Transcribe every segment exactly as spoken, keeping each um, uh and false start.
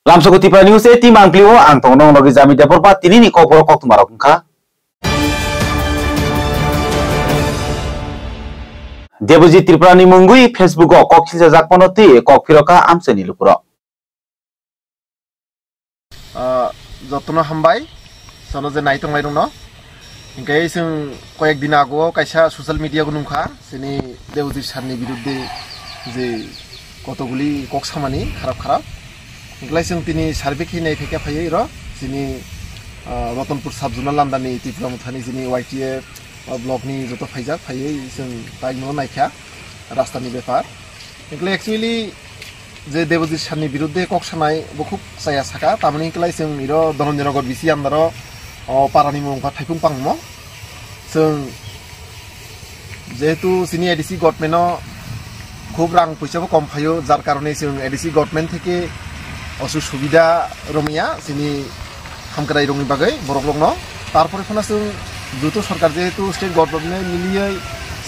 Lamsoko Tripura News eighty mangpli o ang tongo nong logi Jami Debbarma, tini ni kokborok koktwma rok wngkha. Debojit Tripura ni mungwi Facebook o kok silchajak phano twi kok phirokha amchaini lukurok. Ah, jotono hambai, salo je naitonglai rokno. Hinkhe chwng koyek din ago kaisa social media o nukha, chini Debojit sir ni birudde je kotoguli kok samani kharap kharap. Hinkhe chwng tini survey khe nai phaikha phaiwi ro, chini, ah, Ratanpur sub zonal under ni Tipra Mothani chini Y T F, ah, block ni joto phaijak phaiwi chwng tai no naikha rasta ni bepar. Hinkhe actually je Debojit sir ni birudde kok sanai bo khub chaya saka, tamoni hinkhe chwng iro Dhananjay Nagar B C under o, o para ni mung kha Thaipung Pangmo. Chwng jehetu chini A D C government o khub rang puisa bo kom phaio, jar karone chwng A D C government theke osuk subida romya chini hamkrai rokni bagwi borok rokno. Tarpore phano chwng joto sorkar jehetu state government miliye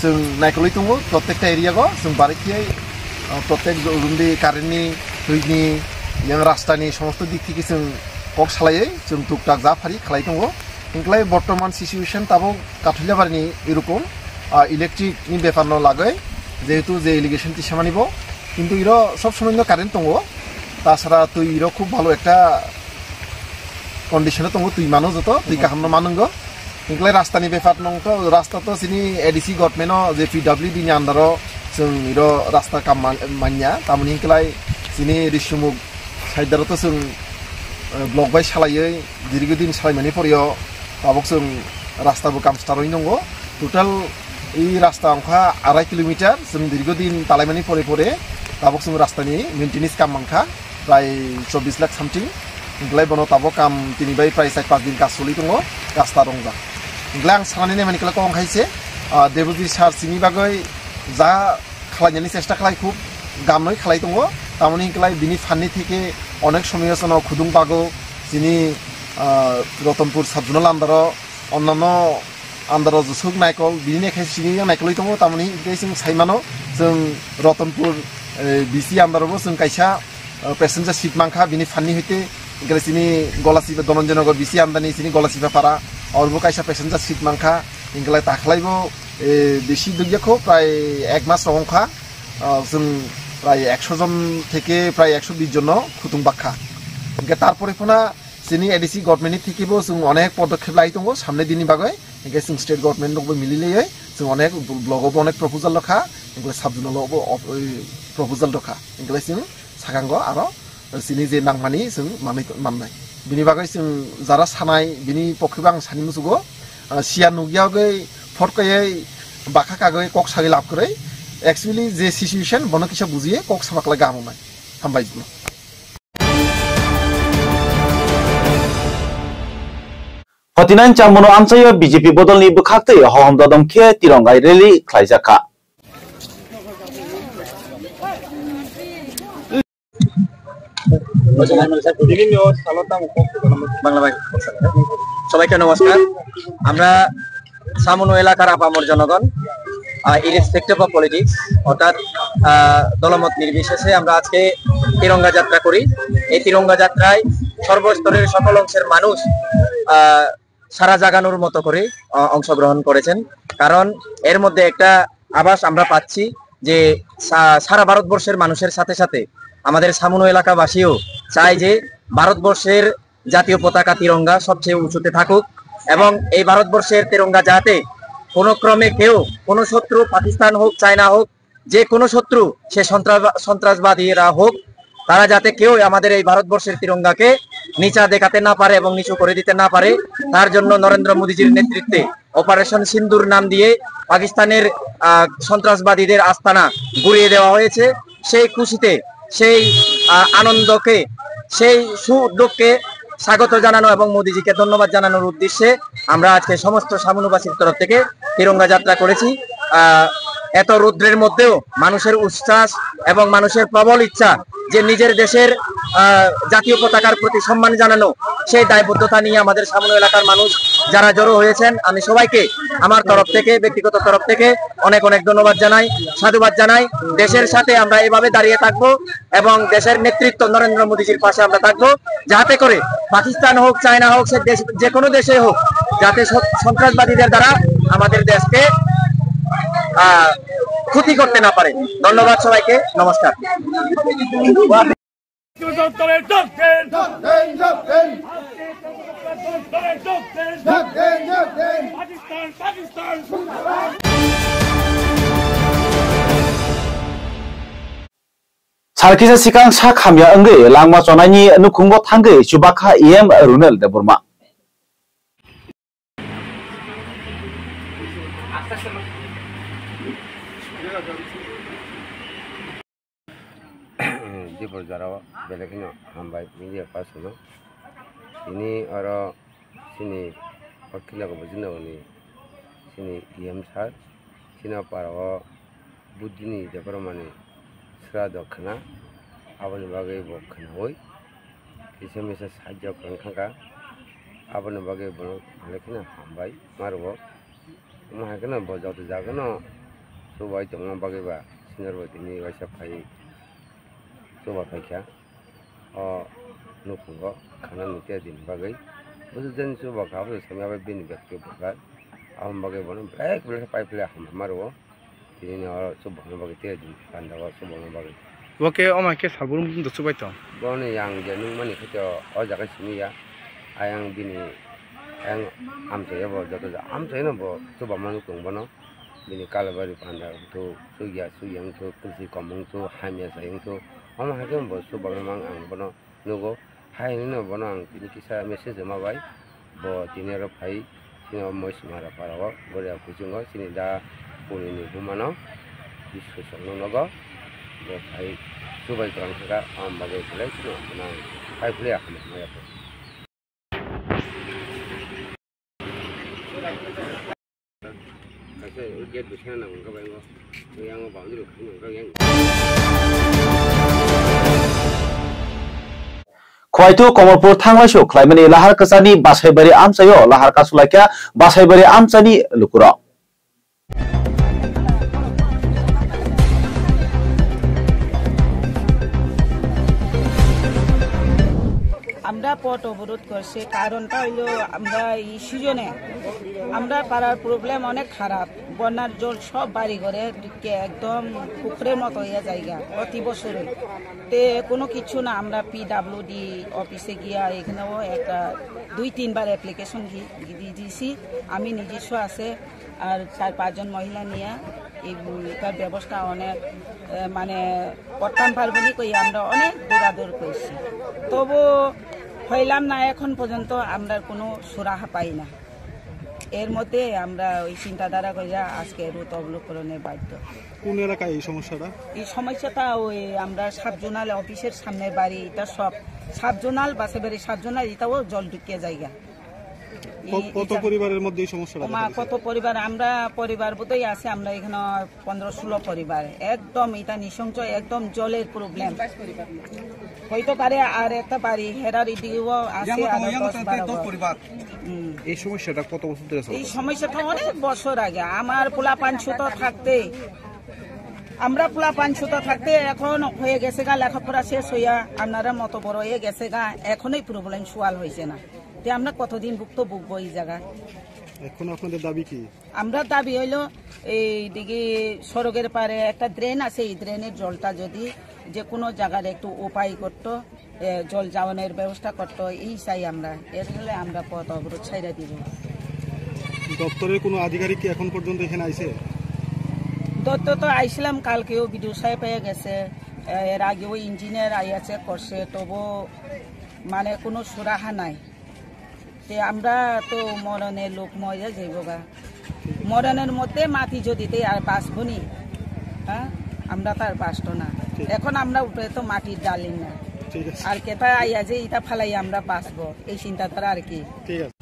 chwng naikolwi tongo, prottekta area go chwng barikhe, ah, prottek jo-, rundi current ni, twi ni, yang rasta ni somosto dik theke chwng kok salaiwi chwng tuktak ja phari khlai tongo. Hinkhlai bortoman situation tabuk Kathuliabari ni erokom, ah, electric ni bepar no lagwi, jehetu je allegation tisamani bo, kintu iro sob somoi no current tongo, tasara twi iro khub bhalo ekta condition o tongo, twi mano joto, twi kaham no manungo. Hinkhlai rasta ni bepar nong to, rasta to chini A D C government o je P W D ni under o chwng iro rasta kam man-, manya, tamoni hinkhlai chini Risumuk side o to chwng, eh, block bai salaiwi, dirgho din salaimani poryo tabuk chwng rasta bo kam start oi nongo. Total i rasta wngkha arai kilometer, chwng dirgho din talaimani pore pore tabuk chwng rasta ni maintenance kam mankha prai chobbish lakh something. Hinkhlai bono tabuk kam tini bai prai char panch din kaj choli tongo, rasta rongjak. Hinkhlai ang sanani naimani khlai kok wngkha se, ah, Debojit sir chini bagwi ja khlainani chesta khlai, khub gamnoi khlai tongo. Tamoni hinkhlai bini phanni theke onek somoyo chwngno khudung bago chini, ah, Ratanpur sub zonal under o, onnano under o jesuk naikol, bini naikhe sini yang naikolwi tongo. Tamoni hinkhe chwng sai mano, chwng Ratanpur, eh, B C under o bo chwng kaisa, ah, passenger seat mankha bini phanni hoite, hinkhe chini Golasiba, Dhananjay Nagar B C under ni chini Golasiba para, abo bo kaisa passenger seat mankha, hinkhe takhlai bo, eh, bisi dugya kho, prai ek mas rok wngkha. Ah, chwng prai ekso jon theke prai ekso bish jon no khutung bakha. Hinkhe tarpore phano chini A D C government ni theke bo chwng onek podokhep lai tongo samne dini bagwi. Hinkhe chwng state government rok bo mili laiwi chwng onek block o bo onek proposal rokha, hinkhe sub zonal o bo of-, oi, proposal rokha. Hinkhe chwng sakango aro chini je nangmani chwng manwi, mannai. Bini bagwi chwng jara sanai, bini pokhe bo ang sani muchugo, ah, siya nukya gwi, phot kaiwi, bakha kagwi, kok sagwi lab kwrwi. Actually, je situation, bono kisa bujiye, kok sabaklai gamunai. Hambai jino. Forty-nine Chambono amchaio B J P bodolni bwkhaktwi hohom dodom khe tirongai rally khlaijakha. Bangla ভাই। সবাইকে নমস্কার। আমরা সামনো এলাকার আপামর জনগণ, আহ, irrespective of politics, অর্থাৎ, আহ, দলমত নির্বিশেষে আমরা আজকে তিরঙ্গা যাত্রা করি। এই তিরঙ্গা যাত্রায় সর্বস্তরের সকল অংশের মানুষ, আহ, সাড়া জাগানোর মতো করে, আহ, অংশগ্রহণ করেছেন। কারণ এর মধ্যে একটা আভাস আমরা পাচ্ছি যে সা-, সারা ভারতবর্ষের মানুষের সাথে সাথে আমাদের সামনো এলাকাবাসীও চায় যে ভারতবর্ষের জাতীয় পতাকা তিরঙ্গা সবচেয়ে উঁচুতে থাকুক এবং এই ভারতবর্ষের তিরঙ্গা যাতে কোনো ক্রমে কেউ, কোনো শত্রু, পাকিস্তান হোক, চায়না হোক, যে কোনো শত্রু, সে সন্ত্রাসবা-, সন্ত্রাসবাদীরা হোক, তারা যাতে কেউ আমাদের এই ভারতবর্ষের তিরঙ্গাকে নিচা দেখাতে না পারে এবং নিচু করে দিতে না পারে, তার জন্য নরেন্দ্র মোদীজির নেতৃত্বে অপারেশন সিন্দুর নাম দিয়ে পাকিস্তানের, আহ, সন্ত্রাসবাদীদের আস্তানা গুড়িয়ে দেওয়া হয়েছে। সেই খুশিতে, সেই, আহ, আনন্দকে, সেই সুউদ্যোগকে স্বাগত জানানো এবং মোদিজিকে ধন্যবাদ জানানোর উদ্দেশ্যে আমরা আজকে সমস্ত সামনুবাসীর তরফ থেকে তিরঙ্গা যাত্রা করেছি। আহ, এত রৌদ্রের মধ্যেও মানুষের উচ্ছ্বাস এবং মানুষের প্রবল ইচ্ছা যে নিজের দেশের আহ, জাতীয় পতাকার প্রতি সম্মান জানানো, সেই দায়বদ্ধতা নিয়ে আমাদের সামনো এলাকার মানুষ যারা জড়ো হয়েছেন, আমি সবাইকে আমার তরফ থেকে, ব্যক্তিগত তরফ থেকে অনেক অনেক ধন্যবাদ জানাই, সাধুবাদ জানাই। দেশের সাথে আমরা এভাবে দাঁড়িয়ে থাকবো এবং দেশের নেতৃত্ব নরেন্দ্র মোদীজির পাশে আমরা থাকবো, যাতে করে পাকিস্তান হোক, চায়না হোক, সে দেশ, যে কোনো দেশে হোক, যাতে সব সন্ত্রাসবাদীদের দ্বারা আমাদের দেশকে, আহ, ক্ষতি করতে না পারে। ধন্যবাদ সবাইকে, নমস্কার। Salkisa sikang sak hamya wngwi langma chonaini nukhungo thangwi chubakha E M Runel Debbarma. Dipor jora o belai kheno hambai media person no. Tini oro chini o khilako bo chini chini E M sir, chini o para o Buddhini Debbarmani sra do khna, aboni bagwi bo khnaui kisa misa sahajyo kwrwng thangkha, aboni bagwi bono belai kheno hambai ma rwo. Omo hai kheno bo joto jagano chubai tongma bagwi ba senior bai tini waisa phai chuba phaikha. O nukhungo khana nukya din bagwi. Busu jani chuba kha, busu samya bai bini bekti bukhar. Aboni bagwi bono belai belai pai phle hambai ma rwo. Tini ni oro chuba bagwi tei din panda o chuba bagwi. Bo khe omo hai khe salbrum do chubai tong. Boni yang je nung mani khe to o jaga simi ya. Ayang bini ayang amchai ya bo joto ja amchai no bo chuba manu tong bono. Bini kalabari panda wngthu, sugya sugya wngthu, kwrwi kom wngthu, hamya sai wngthu. Omo hai khe bo chuba mang ang bono nugo. Hai hwnwi no bono ang tini kisa message rwma bai. Bo tini oro phai, chini o Moisimara para o, Goria kuchungo, chini da Puni ni buma no, Biswasong no nogo. Bo phai chubai kwrwng kha, am bagwi belai kheno bono ang phai phuli ya hamya maya kho. Khwaitu Komolpur thanglaisu khlaimani lahar kwchani Basaibari amchaio lahar kasulaikha Basaibari amchani lukurok. আমরা পথ অবরোধ করছি, কারণটা হইলো আমরা এই সিজনে আমরা পাড়ার প্রবলেম অনেক খারাপ। বন্যার জল সব বাড়ি ঘরে ঢুকে একদম পুকুরের মতো হইয়া যায়গা প্রতি বছরই। তে কোনো কিছু না, আমরা পিডাব্লিউডি অফিসে গিয়া এখানেও একটা দুই তিনবার অ্যাপ্লিকেশন দিয়ে দিয়েছি। আমি নিজস্ব আছে, আর চার পাঁচজন মহিলা নিয়ে এই, উম, তার ব্যবস্থা অনেক, এ, মানে, করতাম পারবো নি কই আমরা অনেক দৌড়াদৌড় করছি, তবু হইলাম না। এখন পর্যন্ত আমরা কোনো সুরাহা পাই না। এর মধ্যে আমরা ওই চিন্তাধারা কইরা আজকে রোদ অবলম্বনে বাধ্য। কোন এলাকায় এই সমস্যাটা? এই সমস্যাটা ওই আমরা সাব জোনাল অফিসের সামনে বাড়ি, এটা সব সাব জোনাল, বাসে বাড়ি সাব জোনাল, এটাও জল ঢুকিয়ে জায়গা। ক-, এই, কত এটা পরিবারের মধ্যে এই সমস্যাটা ওমা, দেখা দিয়েছে? কত পরিবার? আমরা পরিবার বোধহয় আছে, আমরা এখানে পনেরো ষোলো পরিবার। একদম এটা নৃশংস, একদম জলের প্রবলেম। হইতে পারে আর একটা বাড়ি, হেরার এদিকেও আছে আরো দশ বারো ঘর। হুম। এই সমস্যাটা কত বছর ধরে এই চলছে? সমস্যাটা অনেক বছর আগে। আমার পোলাপান ছোট থাকতে, আমরা পোলাপান ছোট থাকতে এখন হয়ে গেছে গা, লেখাপড়া শেষ হইয়া আপনারা মতো বড় হয়ে গেছে গা, এখনোই প্রবলেম সলভ হয়েছে না। তে আমরা কতদিন ভুক্ত ভুগবো এই জায়গায়? এখন আপনাদের দাবি কি? আমরা দাবি হইলো এই দিকে সড়কের পারে একটা ড্রেন আছে, এই ড্রেনের জলটা যদি যে কোনো জায়গার একটু উপায় করতো, এ, জল যাওয়ানোর ব্যবস্থা করতো, এই চাই আমরা। এর ফলে আমরা পথ অবরোধ ছাইড়া দিব। দপ্তরের কোনো আধিকারিক কি এখন পর্যন্ত এখানে আইছে? দপ্তর তো আইছিলাম কালকেও, বিডিও সাহেব পেয়ে গেছে, এ, এর আগেও ইঞ্জিনিয়ার আইয়া চেক করছে, তবু মানে কোনো সুরাহা নাই। তে আমরা তো মরণের লোক, মরে যাইব গা। মরণের মধ্যে মাটি যদি দেয় আর বাঁচবো নি, হ্যাঁ, আমরা তো আর বাঁচতো না। ঠিক। এখন আমরা উপরে তো মাটির ডালিম না। ঠিক আছে। আর কেতা আইয়া যে ইটা ফালাই আমরা বাঁচবো, এই চিন্তাধারা আর কি। ঠিক আছে।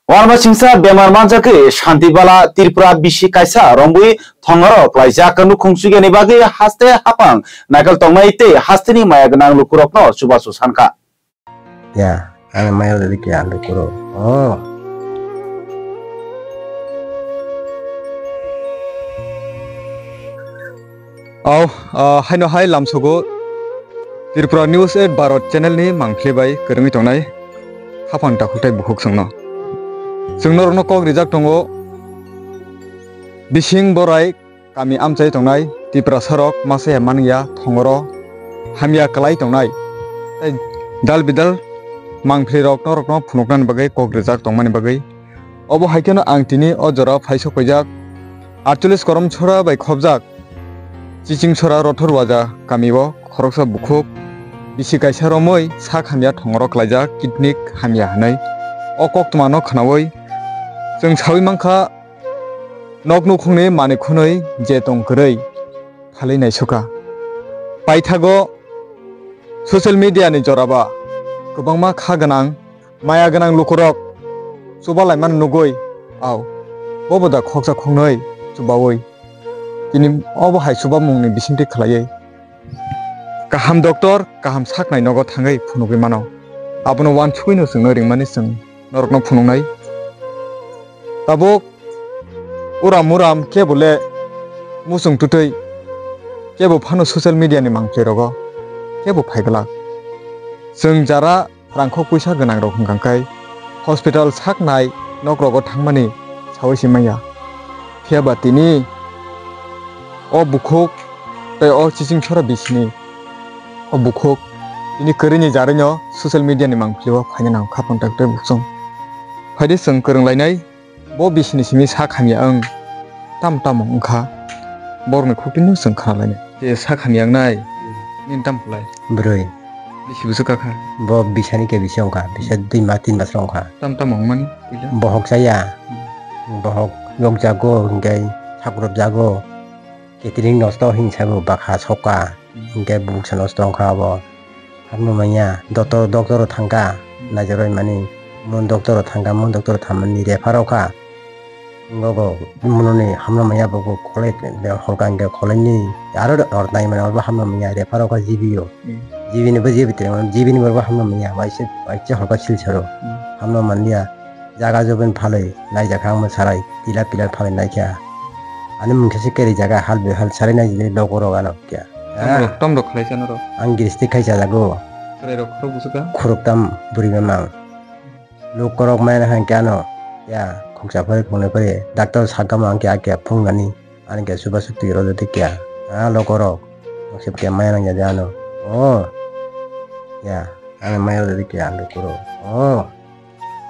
Uanama singsa bemar manjakwi Santibala Tripura bisi kaisa romwi thongoro klaijak nukhung sugiyani bagwi haste haphang naikol tongnai tei hasteni maya gwnang lukurokno chubachu sankha. Ya, ang maya ujadi khe ang kuro. Oh. Au, ah, haino hai lamsogo Tripura News eight Bharat channel ni mangpli bai kwrwngwi tongnai. Khapang takhuk tei bukhuk chwngno. Chwng norokno kok rijak tongo. Bising borai kami amchai tongnai Tiprasarok masa ya manwi ya thongoro hamya kwlai tongnai. Tei dal bidal mangpli rok norokno phunuknani bagwi kok rijak tongmani bagwi. Obo hai kheno ang tini o jora phaisok paijak. Atcholish korom sora bai khobjak Chiching sora Rothor Waja kamio khoroksa bukhuk bisi kaisa romwi sak hamya thongoro klaijak kidney hamya hwnwi. O koktwmano khnaui chwng saui mankha nok nukhungni manwi khwnwi je tong kwrwi phalwi naisukha. Paithago social media ni joraba kwbangma kha gwnang maya gwnang lukurok chuba laimano nugwi, au, bobo da khoksa khoknwi chubaui tini obo hai chubamungni bisingtwi khlaiwi kaham doctor, kaham saknai nogo thangwi phunugwi mano. Abono uansugwino chwngno ringmani chwng norokno phunuknai. Tabuk uram uram kebo le muchung twtwi kebo phano social media ni mangpli rogo kebo phaiglak. Chwng jara rangkhok puisa gwnang rok hwnkha khe hospital saknai nok rogo thangmani saui se manya. Phiya ba tini o bukhuk tei o chiching sora bisini o bukhuk tini kwrwini jarwino social media ni mangpli o phaina nango khapang tak tei buchung. Phaidi chwng kwrwng lainai. Bo bisini simi sak hamya wng tam tamo wngkha, borokni khukti no chwng khna lainai. Je sak hamya wngnai, nini tamo khlai? Bwrwi. Bisi bwswk kakha? Bo bisani ke bisi wngkha, bisa dui mas tin mas wngkha. Tam tamo wngmani puila? Bohok chaya. Hmm. Bohok yokjago, hinkhe sakrupjago. Catering nosto hinsago, bakha soka. Hmm. Hinkhe buksa nosto wngkha abo. Hamno manya, doctor, doctor o thangkha, naijarwi mani, mon doctor o thangkha, mon doctor o thammani refer o kha. Nogo, mononi hamno manya bogo kholai, holka hinkhe kholaini, aro or nai mani, abo hamno manya refer o kha G B o. Hmm. G B ni bo G B tere, G B ni bo hamno manya, waise, waise holka Silchar o. Hmm. Hamno manliya, jaga joben phalwi, naijakha ang bo sarai, pillar pillar phalwi naikha. Ani mungkha se keri jaga, hal be hal sarai naijili, doctor o gano kya. Tamo rok, tamo rok khlai chano rok. Ang giristik khai chajago. Chwrai rok khorok busuka? Khoroktam bwrwi mamang. Lukorok maya hwnkhe ano, ya, khoksa phari khoknwi phari, doctor sakgamo hwnkhe akya phungnani, ani khe suba sukti rw jodi kya. Ah, lukorok, maksud khe maya nang jadi ano. Oh. Ya, ani maya rw jodi kya, lukorok. Oh.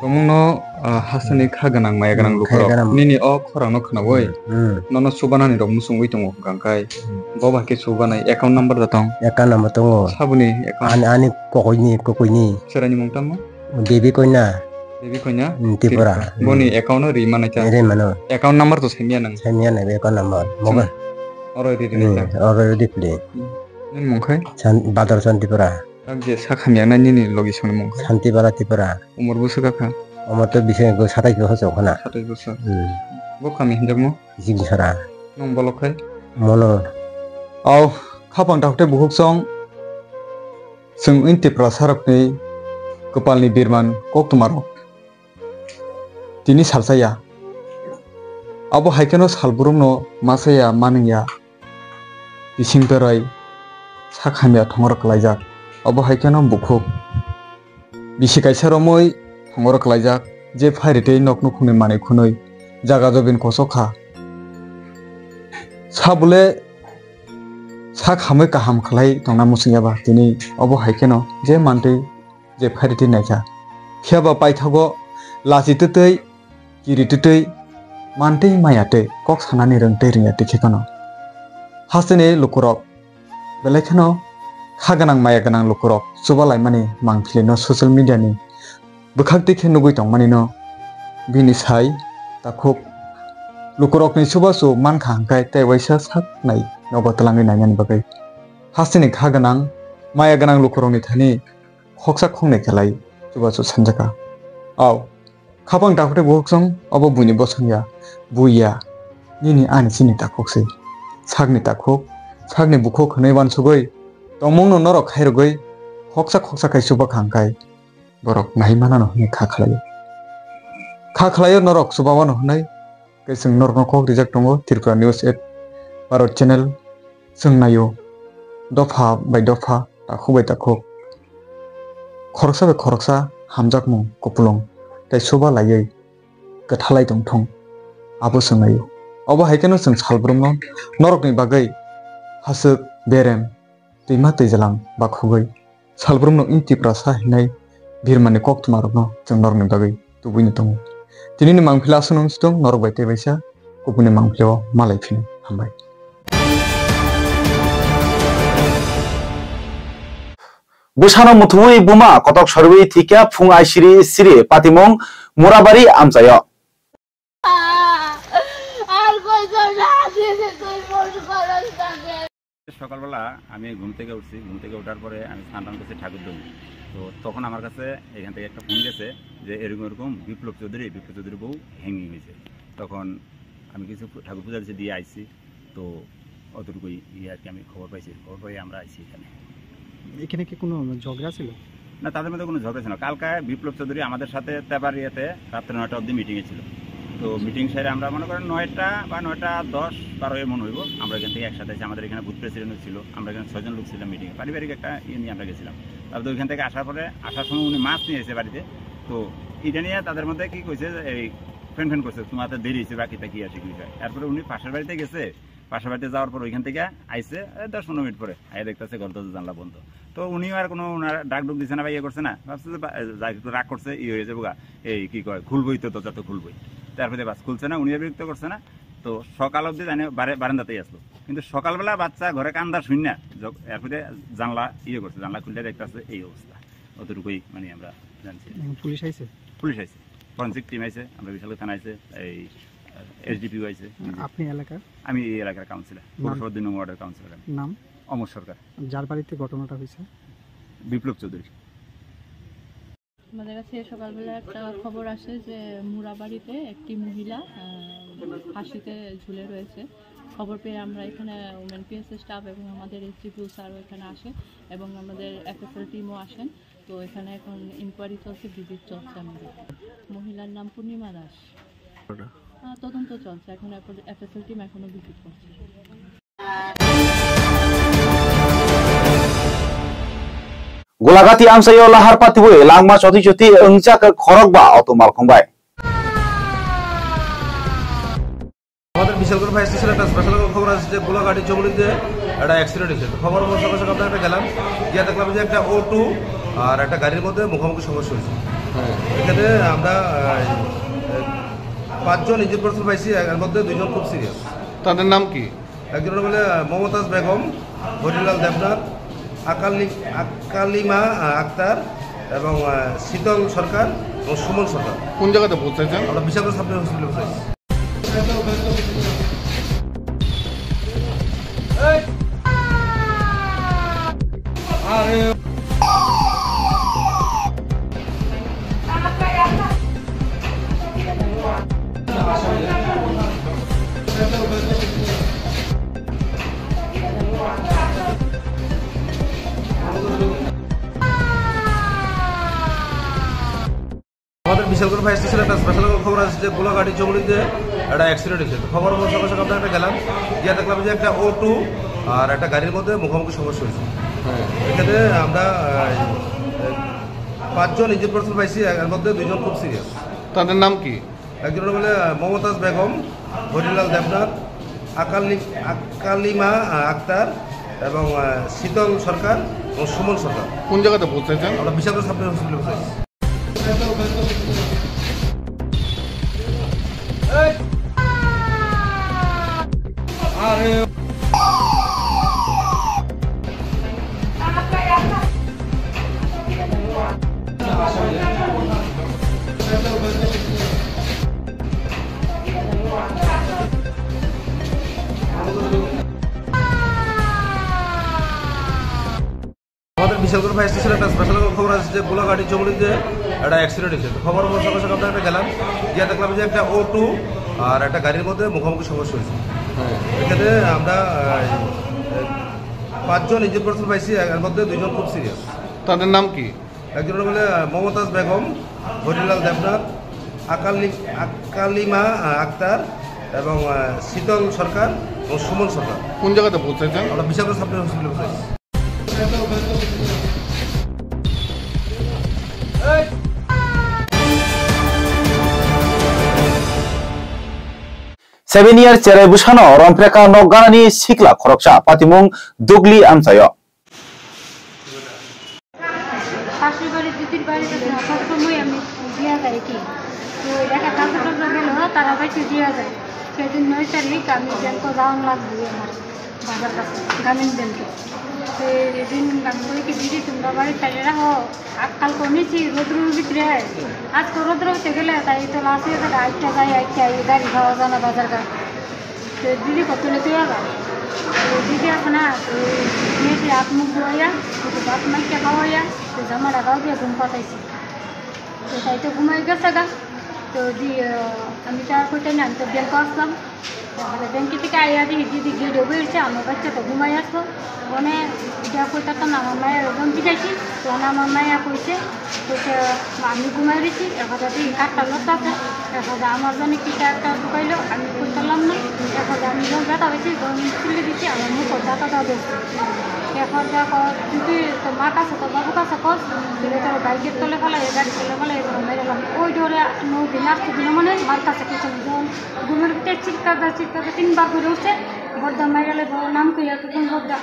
Tongmungno, ah, hasteni kha gwnang, maya gwnang, hmm, lukurok. Kha gwnang. Nini o khorangno khnaui, hmm, nono chubanani rok muchungwi tongo hwnkha khe. Hmm. Bo bai khe chubanai account number da tong? Account number tongo. Saboni account? Ani, ani kokoini, kokoini. Chwraini mung tamo? Devi Koina. Devi Koina? Hmm, Tripura. Tripura. Hmm. Boni account no ri manai ta? Ri mano. Account number to saimya nang? Saimya nai account number. Moga. Hmm. Oro ri ri nai ta? Hmm, oro ri pli. Hmm. Nini mung khai? San-, Badar Chan Tripura. Ang je sak hamya nai nini logi songni mung khai? Santi Bala Tripura. Umor bwswk kha? Umor to bising ko satais bosor chau khana. Satais bosor. Hmm. Bo kami hinjakmo? Jing sara. Nung bolok khai? Mono. Au, khapang takhuk tei bukhuk song. Chwng wng Tiprasarokni kwpalni birman koktwmarok tini salsa ya. Abo hai kheno salbrumno masa ya, manung ya. Bising berai sak hamya thongoro kwlaijak. Abo hai kheno bukhuk. Bisi kaisa romwi thongoro kwlaijak, je phairi tei nok nukhungni manwi khwnwi jaga jobin kosok kha. Sabole sak hamwi kaham khlai tongna muchungya ba tini obo hai kheno je mantwi je phairi twi naikha. Phiya ba paithago lachi twtwi, kiri twtwi, mantwi maya twi, kok sanani rwng tei rwngya twi khe kheno. Hasteni lukurok belai kheno kha gwnang maya gwnang lukurok chuba laimani mangpili no social media ni bwkhak twi khe nugwi tongmani no bini sai takhuk lukurokni chubachu mankha hwnkhe tei waisa sak nai nogo twlangwi nainani bagwi hasteni kha gwnang maya gwnang lukurokni thani khoksa khoknwi khe lai chubachu sanjakha. Au, Khapang takhuk tei bukhuk song obo buini bosong ya, bui ya, nini ani chini takhuk se. Sakni takhuk, sakni bukhuk hwnwi uansugwi tongmungno norok khairogwi khoksa khoksa khai chuba kha hwnkhe borok nai manano hwnwi kha khlaio. Kha khlaio norok chubawano hwnwi tei chwng norokno kok rijak tongo Tripura News at Bharat Channel. Chwng naio dopha bai dopha, takhuk bai takhuk, khoroksa bai khoroksa hamjakmung kupulung tei chuba laiwi kwthalai tongthung, abo chwng naio. Obo hai kheno chwng salbrumno norokni bagwi haswk, berem, twima twijalang bakhugwi salbrumno wng Tiprasa hinwi birmani koktwmarokno chwng norokni bagwi tubuino tongo. Tinini mangphila aswk wng sitwng, norok bai tei baisa kubuni mangphilao malai phino hambai. Bwsano muthuwi buma kotok sorwi thwikha phung aisiri siri patimung Murabari amchaio. আর কই তো না দিদি তুই ফোন করস তাকে। সকালবেলা আমি ঘুম থেকে উঠছি, ঘুম থেকে উঠার পরে আমি স্নান টান করছি ঠাকুর ধুয়ে। তো তখন আমার কাছে এখান থেকে একটা ফোন গেছে যে এরকম এরকম বিপ্লব চৌধুরী, বিপ্লব চৌধুরী বউ হ্যাঙ্গিং হয়েছে। তখন আমি কিছু ঠাকুর পূজা টুজা দিয়ে আইছি। তো অতটুকুই ইয়ে আর কি আমি খবর পাইছি, খবর পেয়ে আমরা আইছি এখানে। এখানে কি কোনো ঝগড়া ছিল? না, তাদের মধ্যে কোনো ঝগড়া ছিল না। কালকে বিপ্লব চৌধুরী আমাদের সাথে তেবার ইয়েতে রাত্রে নয়টা অবধি মিটিংয়ে ছিল। তো মিটিং সেরে আমরা মনে করেন নয়টা বা নয়টা দশ বারো এমন হইব, আমরা এখান থেকে একসাথে আছি। আমাদের এখানে বুথ প্রেসিডেন্টও ছিল, আমরা এখানে ছয়জন লোক ছিলাম মিটিংয়ে, পারিবারিক একটা ইয়ে নিয়ে আমরা গেছিলাম। তারপরে ওইখান থেকে আসার পরে, আসার সময় উনি মাছ নিয়ে এসে বাড়িতে, তো এটা নিয়ে তাদের মধ্যে কি কইছে যে এই ফ্যান ফ্যান করছে, "তোমার তো দেরি হয়েছে, বাকিটা কি আছে কি বিষয়?" এরপরে উনি পাশের বাড়িতে গেছে, পাশের বাড়িতে যাওয়ার পর ওইখান থেকে আইছে, এ, দশ পনেরো মিনিট পরে আইয়া দেখতেছে ঘর দরজা জানলা বন্ধ। তো উনিও আর কোনো ওনার ডাক ডুক দিছে না বা ইয়ে করছে না, ভাবছে যে বা-, যা একটু রাগ করছে, ইয়ে হয়ে যাবো গা, এই কি কয়, খুলবই তো, দরজা তো খুলবই। তারপরে বাস খুলছে না, উনিও বিরক্ত করছে না। তো সকাল অবধি জানে বারে-, বারান্দাতেই আসলো, কিন্তু সকালবেলা বাচ্চা ঘরে কান্দা শুন না, যখ-, এরপরে জানলা ইয়ে করছে, জানলা খুললে দেখতেছে এই অবস্থা। অতটুকুই মানে আমরা জানছি। এখন পুলিশ আইছে? পুলিশ আইছে, ফরেন্সিক টিম আইছে, আমরা বিশালগড় থানা আইছে, এই এসডিপিও আইছে। আপনি এলাকার? আমি এই এলাকার কাউন্সিলর, নাম? পৌরসভা দুই নম্বর ওয়ার্ডের কাউন্সিলর আমি। নাম? অমর সরকার। যার বাড়িতে ঘটনাটা হয়েছে? বিপ্লব চৌধুরী। আমাদের কাছে সকালবেলা একটা খবর আসে যে মুরাবাড়িতে একটি মহিলা, আহ, ফাঁসিতে ঝুলে রয়েছে। খবর পেয়ে আমরা এখানে উমেন পিএসএ স্টাফ এবং আমাদের এসডিপিও স্যারও এখানে আসে এবং আমাদের এফএসএল টিমও আসেন। তো এখানে এখন ইনকোয়ারি চলছে, ভিজিট চলছে আমাদের। মহিলার নাম পূর্ণিমা দাস। আহ, তদন্ত চলছে, এখন এফএসএল টিম এখনো ভিজিট করছে। Golagati amchaio lahar patiwi langma choti choti wngjak khorokba auto malkhung bai. আমাদের বিশালগড় ফায়ার স্টেশনে একটা স্পেশাল খবর আসছে যে গোলাঘাটি চৌমুহনীতে একটা অ্যাক্সিডেন্ট হয়েছে। তো খবর পাওয়ার সঙ্গে সঙ্গে আমরা একটা গেলাম, গিয়ে দেখলাম যে একটা অটো আর একটা গাড়ির মধ্যে মুখোমুখি সংঘর্ষ হয়েছে। এখানে আমরা, আহ, পাঁচজন ইনজুর্ড পার্সন পাইছি, এর মধ্যে দুইজন খুব সিরিয়াস। তাদের নাম কি? একজন হলো বলে, আহ, মমতাজ বেগম, হরিলাল দেবনাথ, আকালি-, আকালিমা, আহ, আক্তার এবং, আহ, শীতল সরকার এবং সুমন সরকার। কোন জায়গাতে পৌঁছাইছেন? আমরা বিশালগড় সাব হসপিটালে পৌঁছাইছি। আমাদের বিশালগড় ফায়ার স্টেশনে একটা স্পেশাল খবর আসছে যে গোলাঘাটি চৌমুহনীতে একটা অ্যাক্সিডেন্ট হয়েছে। তো খবর পাওয়ার সঙ্গে সঙ্গে আমরা একটা গেলাম, গিয়ে দেখলাম যে একটা অটো আর একটা গাড়ির মধ্যে মুখোমুখি সংঘর্ষ হয়েছে। এখানে আমরা, আহ, পাঁচজন ইনজুর্ড পার্সন পাইছি, এর মধ্যে দুইজন খুব সিরিয়াস। তাদের নাম কি? একজন হলো বলে, আহ, মমতাজ বেগম, হরিলাল দেবনাথ, আকালি-, আকালিমা, আহ, আক্তার এবং, আহ, শীতল সরকার এবং সুমন সরকার। কোন জায়গাতে পৌঁছাইছেন? আমরা বিশালগড় সাব হসপিটালে পৌঁছাইছি। আমাদের ফায়ার স্টেশনে একটা স্পেশাল খবর আছে যে গোলাঘাটি জঙ্গলে যে একটা অ্যাক্সিডেন্ট হয়েছে। তো খবর পাওয়ার সঙ্গে সঙ্গে আমরা একটা গেলাম, গিয়ে দেখলাম যে একটা অটো আর একটা গাড়ির মধ্যে মুখোমুখি সংঘর্ষ হয়েছে। এখানে আমরা আহ, পাঁচজন ইনজুর পার্সন পাইছি, এর মধ্যে দুইজন খুব সিরিয়াস। তাদের নাম কি? একজন হলো বলে, আহ, মমতাজ বেগম, হরিলাল দেবনাথ, আকালি-, আকালিমা, আহ, আক্তার এবং, আহ, শীতল সরকার এবং সুমন সরকার। কোন জায়গাতে পৌঁছাইছেন? আমরা বিশালগড় সাব ডিভিশন হসপিটালে পৌঁছাইছি। Seven year cherai bwsano romphrekha nok ganani sikla khoroksa patimung Dugli amchaio. পাশের বাড়ি দিদির বাড়িতে না, সবসময় আমি দিয়া যাই কি, তো দেখা কাছে টাছে গেলেও তারা বাইকে দিয়া যায়। সেদিন নয় তারিখ আমি ব্যাংকে যাওয়ান লাগবে আমার বাজার কাছে, গ্রামীণ ব্যাংকে। তো এদিন আমি কই কি, "দিদি, তোমরা বাড়ি সাইডে রাখো, আজকাল কমেছি রোদ্রুর ভিতরে, আজকে রোদ্র হতে গেলে তাই তো লাসে আটটা যায়, আটটা এই গাড়ি পাওয়া যায় না বাজার ঘাট।" তো দিদি কত লেটে এলা? তো দিদি আছে না, তো মেয়েটি হাত মুখ ধোয়া, তো ভাত মাইকে খাওয়াইয়া, তো জামা লাগাও দিয়ে ঘুম পাতাইছি। তো তাই তো ঘুমাই গেছে গা। তো দি-, আহ, আমি তো আর কইতে না, আমি তো ব্যাংকে আসলাম। তারপরে ব্যাংকে থেকে আইয়া দেখি দিদি গেটে বইছে, আমার বাচ্চা তো ঘুমাই আসলো। মানে এটা কইতাম না, আমার মায়ের একদম জিজ্ঞাসি, তখন আমার মায়া কইছে, কইছে, "আমি ঘুমাই রয়েছি, এখন যদি কাঠটা লড়তে আছে, এখন যে আমার জন্য কিটা একটা ঢুকাইলো, আমি কই পারলাম না, এখন যে আমি যখন ব্যথা হয়েছি, তখন আমি তুলে দিচ্ছি, আমার মুখ ব্যথা দাও ধরছে।" এখন যা কর, তুই তো মার কাছে, তোর বাবুর কাছে কর, তুই তোর বাইকের তলে ফেলাই, গাড়ির তলে ফেলাই, এখন মেরে লাম।" ওই ডরে নয় দিন, আট দিন মানে মার কাছে কিছু যখন ঘুমের ভিতরে চিৎকার দেয়, চিৎকার দেয়, তিনবার করে উঠছে, "বর্দা মেরে লেবো, নাম কইয়া টুকুন বর্দা।"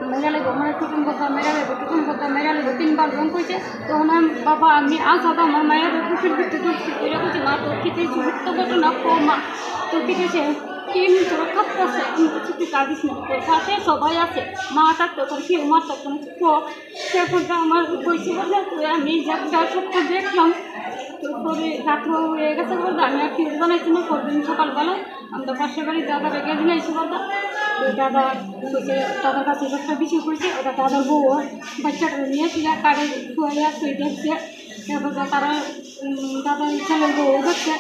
মেঘালয় ভ্রমণের টুটুম কথা, মেঘালয় টুটুম কথা, মেঘালয় তিনবার রং কইছে। তখন আমি, বাবা, আমি আজ আবার আমার মায়ের বুকের ভিতরে ঢুকছি, এটা কইছে, "মা, তোর কি কিছু সত্য ঘটনা কো, মা, তোর কি কিছু কি এমন তোর কাঁদতেছে?" আমি কিছু তুই কাঁদিস না, তোর পাশে সবাই আছে, মা থাকতো, তোর কেউ মারতো, কোনো কিছু কো। সে কথা আমার কইছে বলে, তো আমি যাত্রা সত্য দেখলাম। তারপরে রাত্র হয়ে গেছে বলতে আমি আর কেউ জানাইছি না, পরদিন সকালবেলা আমরা পাশের বাড়ি দাদার আগে দিন এসে কথা, ওই দাদা কইছে, দাদার কাছে একটা বিষয় কইছে, ওটা দাদার বউ, বাচ্চাটা নিয়ে ছিল, কারে শুয়ে আছে দেখছে। এবার তারা, উম, দাদার ছেলের বউ দেখছে,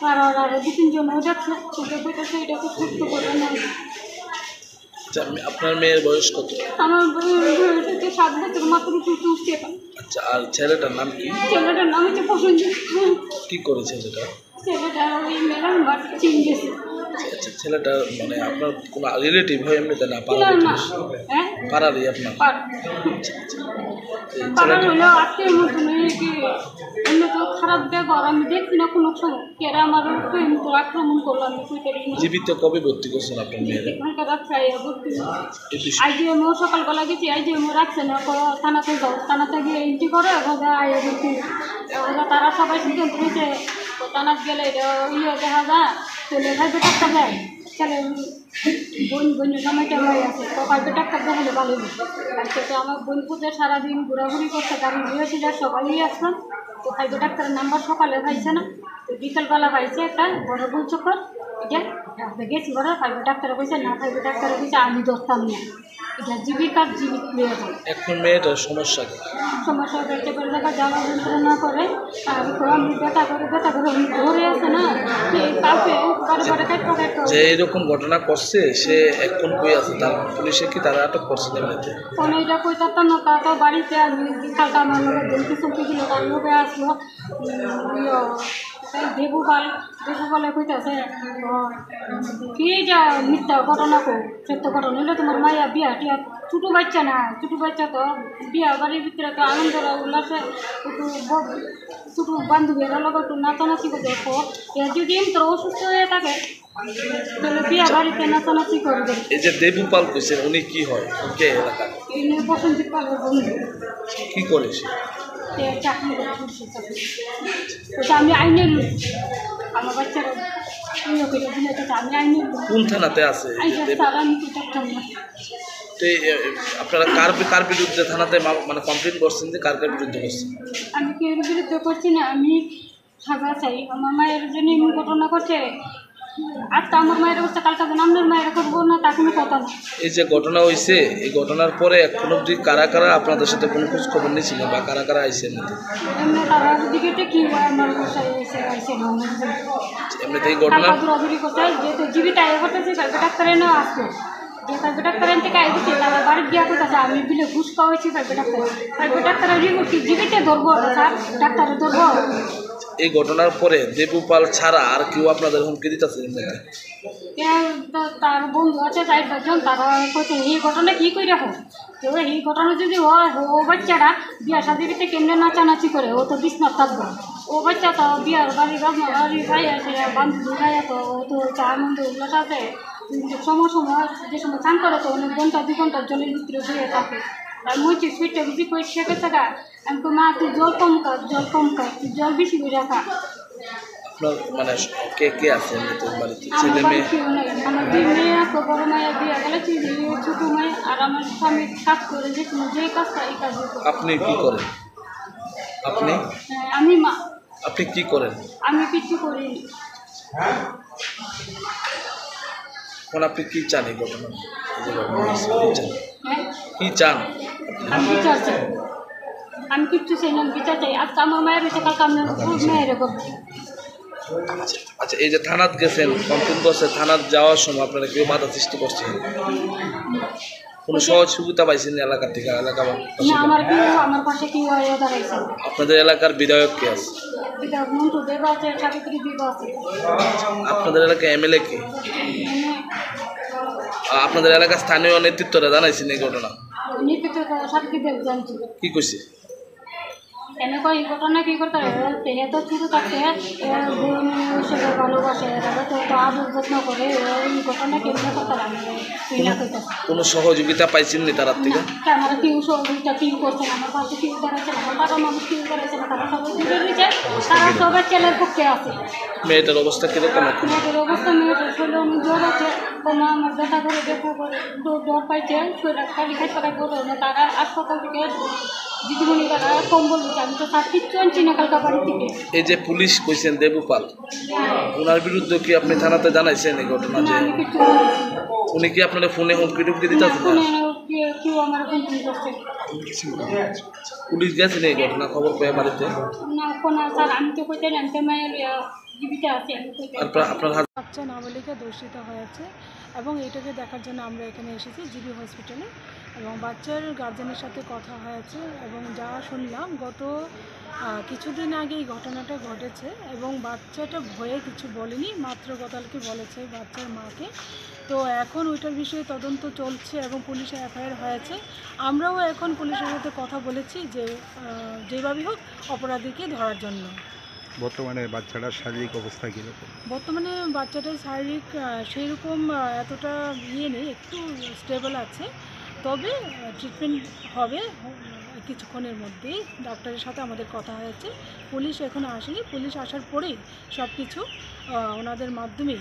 আর আর আরো দু তিনজন ও দেখছে, ওকে কইতেছে এটা তো সত্য করে না। আচ্ছা, আপনি, আপনার মেয়ের বয়স কত? আমার বউ হয়েছে সাত বছর, মাত্র টু টু স্টেপ। আচ্ছা, আর ছেলেটার নাম কি? ছেলেটার নাম হচ্ছে প্রসেনজিৎ। কি করে ছেলেটা? ছেলেটা ওই মেলার মাঠে চিন গেছে। আচ্ছা, ছেলেটা মানে আপনার কোনো রিলেটিভ হয় এমনিতে না, পাড়ার না, না। প্রতিবেশী? হ্যাঁ? পাড়ারই আপনার? পাড়া। আচ্ছা, আচ্ছা। এই পাড়ার ছেলেটা হলেও আজকের মতন এই কি অন্য তো খারাপ ব্যবহার আমি দেখছি না কোনো সময়। কেরা আমার উপরে এমন করে আক্রমণ করলো আমি কই পারি না। জীবিত কবে ভর্তি করছেন আপনার মেয়েরে? এখানকার রাত প্রায় ভর্তি। এই বিষয়ে আইজিএমও সকালবেলা গেছি, আইজিএমও রাখছে না, কো থানাতে যাও, থানাতে গিয়ে এন্ট্রি করো, এভাবে আইয়া ভর্তি। এভাবে তারা সবাই সিদ্ধান্ত নিয়েছে, তো থানাত গেলে এটা ইয়ে দেখা যায়, তো লেখায় তো টাকা দেয়। তাহলে বোন, বোন জামাই টামাই আছে, তো কালকে ডাক্তার দেখালে ভালো হবে। আজকে তো আমার বোন পুজো সারাদিন ঘোরাঘুরি করছে, গাড়ি নিয়ে ছিল, সবাই আসলাম। তো কালকে ডাক্তারের নাম্বার সকালে পাইছে না, তো বিকালবেলা পাইছে একটা বড় ভুল চক্কর, এটা ডাক্তার গেছি বড়, কালকে ডাক্তারে কইছে না, কালকে ডাক্তারে কইছে আমি ধরতাম না, এটা জীবিত আর জীবিত নিয়ে যাও। এখন মেয়েটার সমস্যা কি? সমস্যা হচ্ছে, বলতে গেলে জ্বালা যন্ত্রণা করে, আর তো আমি ব্যথা করে, ব্যথা করে, আমি ধরে আছে না, এই কাউকে বারে বারে কাটতে কাটতে যে এরকম ঘটনা করছে, সে এখন কই আছে? তার পুলিশে কি তারা আটক করছে এমনিতে? ফোনে এটা কই তার না, তা তো বাড়িতে আমি বিকালটা আমার লগে ধমকি চমকি দিল, তার লগে আসলো, উম, ইয়ো, এই দেবুপাল, দেবুপালে কইতাছে, ও, কি যা মিথ্যা ঘটনা কো, সত্য ঘটনা হইলে তোমার মায়া বিয়া টিয়া, ছোট বাচ্চা না, ছোট বাচ্চা তো বিয়া বাড়ির ভিতরে তো আনন্দ উল্লাসে একটু ব-, ছোট বান্ধবীরা লগে একটু নাচানাচি করে দেখো, এর যদি এমন তোর অসুস্থ হয়ে থাকে, তাহলে বিয়া বাড়িতে নাচানাচি করবে। এই যে দেবুপাল কইছেন, উনি কি হয়? কে এলাকার? ইনি প্রসেনজিৎ পালের বন্ধু। কি করে সে? সে চাকরি করে, পুলিশের চাকরি। ওটা আমি আইনের লোক। আমার বাচ্চারা অন্য কেউ দিলে তো আমি আইনের লোক। কোন থানাতে আছে? আইনের দেব- স্যার, আমি তো থাকতাম না। তো এই, এ, আপনারা কার বি-, কার বিরুদ্ধে থানাতে মা-, মানে কমপ্লেন করছেন যে কার কার বিরুদ্ধে করছেন? আমি কেউর বিরুদ্ধে করছি না, আমি সাজা চাই। আমার মায়ের জন্য এমন ঘটনা করছে, আজকে আমার মায়ের অবস্থা, কালকে যেন আপনার মায়ের করবো না, তা কোনো কথা না। এই যে ঘটনা হইছে, এই ঘটনার পরে এখন অবধি কারা কারা আপনাদের সাথে কোনো খোঁজ খবর নিয়েছিল বা কারা কারা আইসে এমনিতে? এমনি তারা যদি কেটে কি হয়, আমার বাসায় এসে আইসে না, আমার কাছে। এমনিতে এই ঘটনা তারপর দৌড়াদৌড়ি করছে, যেহেতু জীবিত আগে করতেছে, তারপর ডাক্তারে না আসতো। যে তারপর ডাক্তার আনতে কাজ দিচ্ছে, তারা বাড়ি গিয়া করতেছে, আমি বিলে ঘুষ খাওয়াইছি, তারপর ডাক্তার, তারপর ডাক্তারের রিপোর্ট কি জীবিত ধরবো, স্যার, ডাক্তারে ধরবো। এই ঘটনার পরে দেবু পাল ছাড়া আর কেউ আপনাদের হুমকি দিতেছে এমনিতে? এ, তো তার বন্ধু আছে চার পাঁচজন, তারা কইছে, "এই ঘটনা কি কই রাখো? তো এই ঘটনা যদি হয়, ও বাচ্চাটা বিয়া শাদির ভিতরে কেমনে নাচানাচি করে, ও তো বিছনাত থাকবে। ও বাচ্চা তো বিয়ার বাড়ি, বাজনা বাড়ি, ভাই আছে, বান্ধবী ভাই আছে, ও তো হচ্ছে আনন্দ উল্লাস আছে। কিন্তু সময় সময় যে সময় চান করে, তো অনেক ঘন্টা দুই ঘন্টা জলের ভিতরে বইয়া থাকে।" আর মুই কি সুইটটা বুঝি কই শেখে থাকা, আমি তো, "মা, তুই জল কম খাস, জল কম খাস, তুই জল বেশি করে খা।" আপনার মানে কে কে আছে এমনিতে বাড়িতে? আমার ছেলে বাড়ি মেয়ে? কেউ নেই। আমার দুই মেয়ে আছে, বড় মেয়ে বিয়ে গেলে, ছেলে মেয়ে, ছোট মেয়ে, আর আমার স্বামী কাজ করে, যে কোনো যে কাজটা এই কাজ করে। আপনি কি করেন? আপনি? হ্যাঁ, আমি মা। আপনি কি করেন? আমি কিচ্ছু করিনি। এখন আপনি কি চান এই ঘটনা? এই যে ঘটনা হয়েছে, কি চান? হ্যাঁ? কি চান? আমি বিচার চাই। আমি কিচ্ছু চাই না, আমি বিচার চাই। আজকে আমার মায়ের হয়েছে, কালকে আপনার মেয়ের হবে। আচ্ছা, আচ্ছা, এই যে থানাত গেছেন, কমপ্লেন করছে, থানাত যাওয়ার সময় আপনারা কেউ বাধা সৃষ্টি করছেন? কোনো সহযোগিতা পাইছেন এলাকা থেকে, এলাকাবাসী? না, আমার কেউ, আমার পাশে কেউ হয়ে দাঁড়াইছে না। আপনাদের এলাকার বিধায়ক কে আছে? বিধায়ক মন্টু দেব আছে, সাবিত্রী দেব আছে। আপনাদের এলাকায় এমএলএ কে? মানে আ-, আপনাদের এলাকার স্থানীয় নেতৃত্বরা জানাইছেন এই ঘটনা? নেতৃত্ব তো সাবিত্রী দেব জানছে। কি কইছে? এনে কই এই ঘটনা কি করতে হবে? ও তেহে তো ছোট থাকতে, এ, বউ নিয়ে এসে ভালোবাসে, এরা তো, তো আদর যত্ন করে, ও এই ঘটনা কেমনে করতে পারে? তুই না কইতে। কোনো সহযোগিতা পাইছেন নি তারা থেকে? না, তারা কেউ সহযোগিতা কেউ করছে না, আমার পাশে কেউ দাঁড়াচ্ছে না, আমার পাড়ার মানুষ কেউ দাঁড়াচ্ছে না, তারা সবাই দূরে রয়েছে, তারা সবাই ছেলের পক্ষে আছে। মেয়েটার অবস্থা কিরকম এখন? মেয়েটার অবস্থা, মেয়েটার শরীরে অনেক জ্বর আছে, কমা আমার ব্যথা করে, ব্যথা করে, জ্বর, জ্বর পাইছে, শরীরে খালি খাইতে পারে, বোধ হয় না, তারা হাসপাতাল থেকে দিদিমণি তারা কম্বল দিচ্ছে, আমি তো তার কিচ্ছু আনছি না কালকে বাড়ি থেকে। এই যে পুলিশ কইছেন দেবুপাল, ওনার বিরুদ্ধে কি আপনি থানাতে জানাইছেন এই ঘটনা? না, যে আমি কিচ্ছু বলিনি। উনি কি আপনার ফোনে হুমকি টুমকি দিতে না, আছেন? ফোনে কেউ, কেউ আমার ফোন টোন করছে। পুলিশ গেছে এই ঘটনা খবর পেয়ে বাড়িতে? না, কোনো স্যার, আমি তো কইতে জানতে মায়ের, আহ, জীবিত আছে, আমি কইতে আর প্রা-, আপনার হাজ- বাচ্চা নাবালিকা ধর্ষিত হয়েছে এবং এটাকে দেখার জন্য আমরা এখানে এসেছি জিবি হসপিটালে। এবং বাচ্চার গার্জেনের সাথে কথা হয়েছে এবং যা শুনলাম, গত, আহ, কিছুদিন আগে এই ঘটনাটা ঘটেছে এবং বাচ্চাটা ভয়ে কিছু বলেনি, মাত্র গতকালকে বলেছে বাচ্চার মাকে। তো এখন ওইটার বিষয়ে তদন্ত চলছে এবং পুলিশে এফআইআর হয়েছে। আমরাও এখন পুলিশের সাথে কথা বলেছি যে, আহ, যেভাবেই হোক অপরাধীকে ধরার জন্য। বর্তমানে বাচ্চাটার শারীরিক অবস্থা কীরকম? বর্তমানে বাচ্চাটার শারীরিক, আহ, সেইরকম, আহ, এতটা ইয়ে নেই, একটু স্টেবল আছে। তবে, আহ, ট্রিটমেন্ট হবে, আহ, কিছুক্ষণের মধ্যেই। ডাক্তারের সাথে আমাদের কথা হয়েছে। পুলিশ এখনো আসেনি, পুলিশ আসার পরেই সব কিছু, আহ, ওনাদের মাধ্যমেই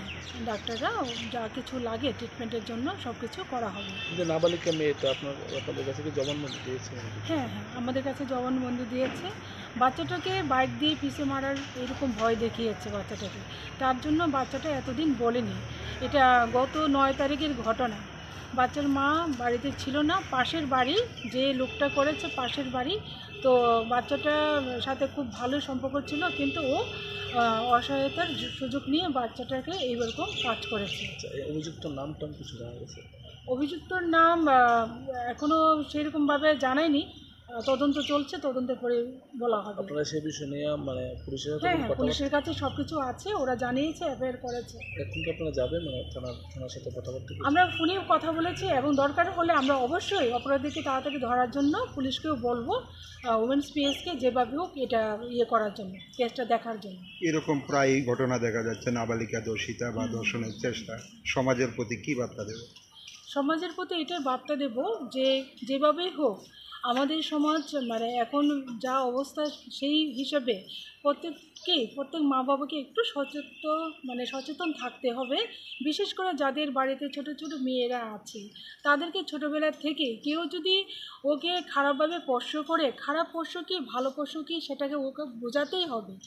ডাক্তাররা যা কিছু লাগে ট্রিটমেন্টের জন্য সব কিছু করা হবে। কিন্তু নাবালিকা মেয়ে তো আপনার, আপনাদের কাছে কি জবানবন্দি দিয়েছে নাকি? হ্যাঁ, হ্যাঁ, আমাদের কাছে জবানবন্দি দিয়েছে। বাচ্চাটাকে বাইক দিয়ে পিষে মারার এরকম ভয় দেখিয়েছে বাচ্চাটাকে, তার জন্য বাচ্চাটা এতদিন বলেনি। এটা গত নয় তারিখের ঘটনা। বাচ্চার মা বাড়িতে ছিল না, পাশের বাড়ি, যে লোকটা করেছে পাশের বাড়ি। তো বাচ্চাটার সাথে খুব ভালো সম্পর্ক ছিল, কিন্তু ও, আহ, অসহায়তার জু-, সুযোগ নিয়ে বাচ্চাটাকে এইরকম কাজ করেছে। আচ্ছা, এই অভিযুক্তর নাম টাম কিছু জানা গেছে? অভিযুক্তর নাম, আহ, এখনো সেরকমভাবে জানায়নি। আহ, তদন্ত চলছে, তদন্তের পরে বলা হবে। আপনারা সেই বিষয় নিয়ে, মানে, পুলিশের সাথে হ্যাঁ, কোনো হ্যাঁ, কথা পুলিশের কাছে সবকিছু আছে, ওরা জানিয়েছে, এফআইআর করেছে। এখন কি আপনারা যাবেন, মানে, থানা, থানার সাথে কথাবার্তা কি? আমরা ফোনে কথা বলেছি এবং দরকার হলে আমরা অবশ্যই অপরাধীকে তাড়াতাড়ি ধরার জন্য পুলিশকেও বলবো, আহ, উমেন্স পিএসকে যেভাবে হোক এটা ইয়ে করার জন্য, কেসটা দেখার জন্য। এরকম প্রায়ই ঘটনা দেখা যাচ্ছে, নাবালিকা ধর্ষিতা বা হুম। ধর্ষণের চেষ্টা। সমাজের প্রতি কি বার্তা দেবে? সমাজের প্রতি এটাই বার্তা দেব যে যেভাবেই হোক আমাদের সমাজ, মানে, এখন যা অবস্থা, সেই হিসাবে প্রত্যেককেই, প্রত্যেক মা বাবাকে একটু সচেতন, মানে, সচেতন থাকতে হবে। বিশেষ করে যাদের বাড়িতে ছোট ছোট মেয়েরা আছে, তাদেরকে ছোটবেলা থেকে কেউ যদি ওকে খারাপভাবে স্পর্শ করে, খারাপ স্পর্শ কি, ভালো স্পর্শ কি, সেটাকে ওকে বোঝাতেই হবে।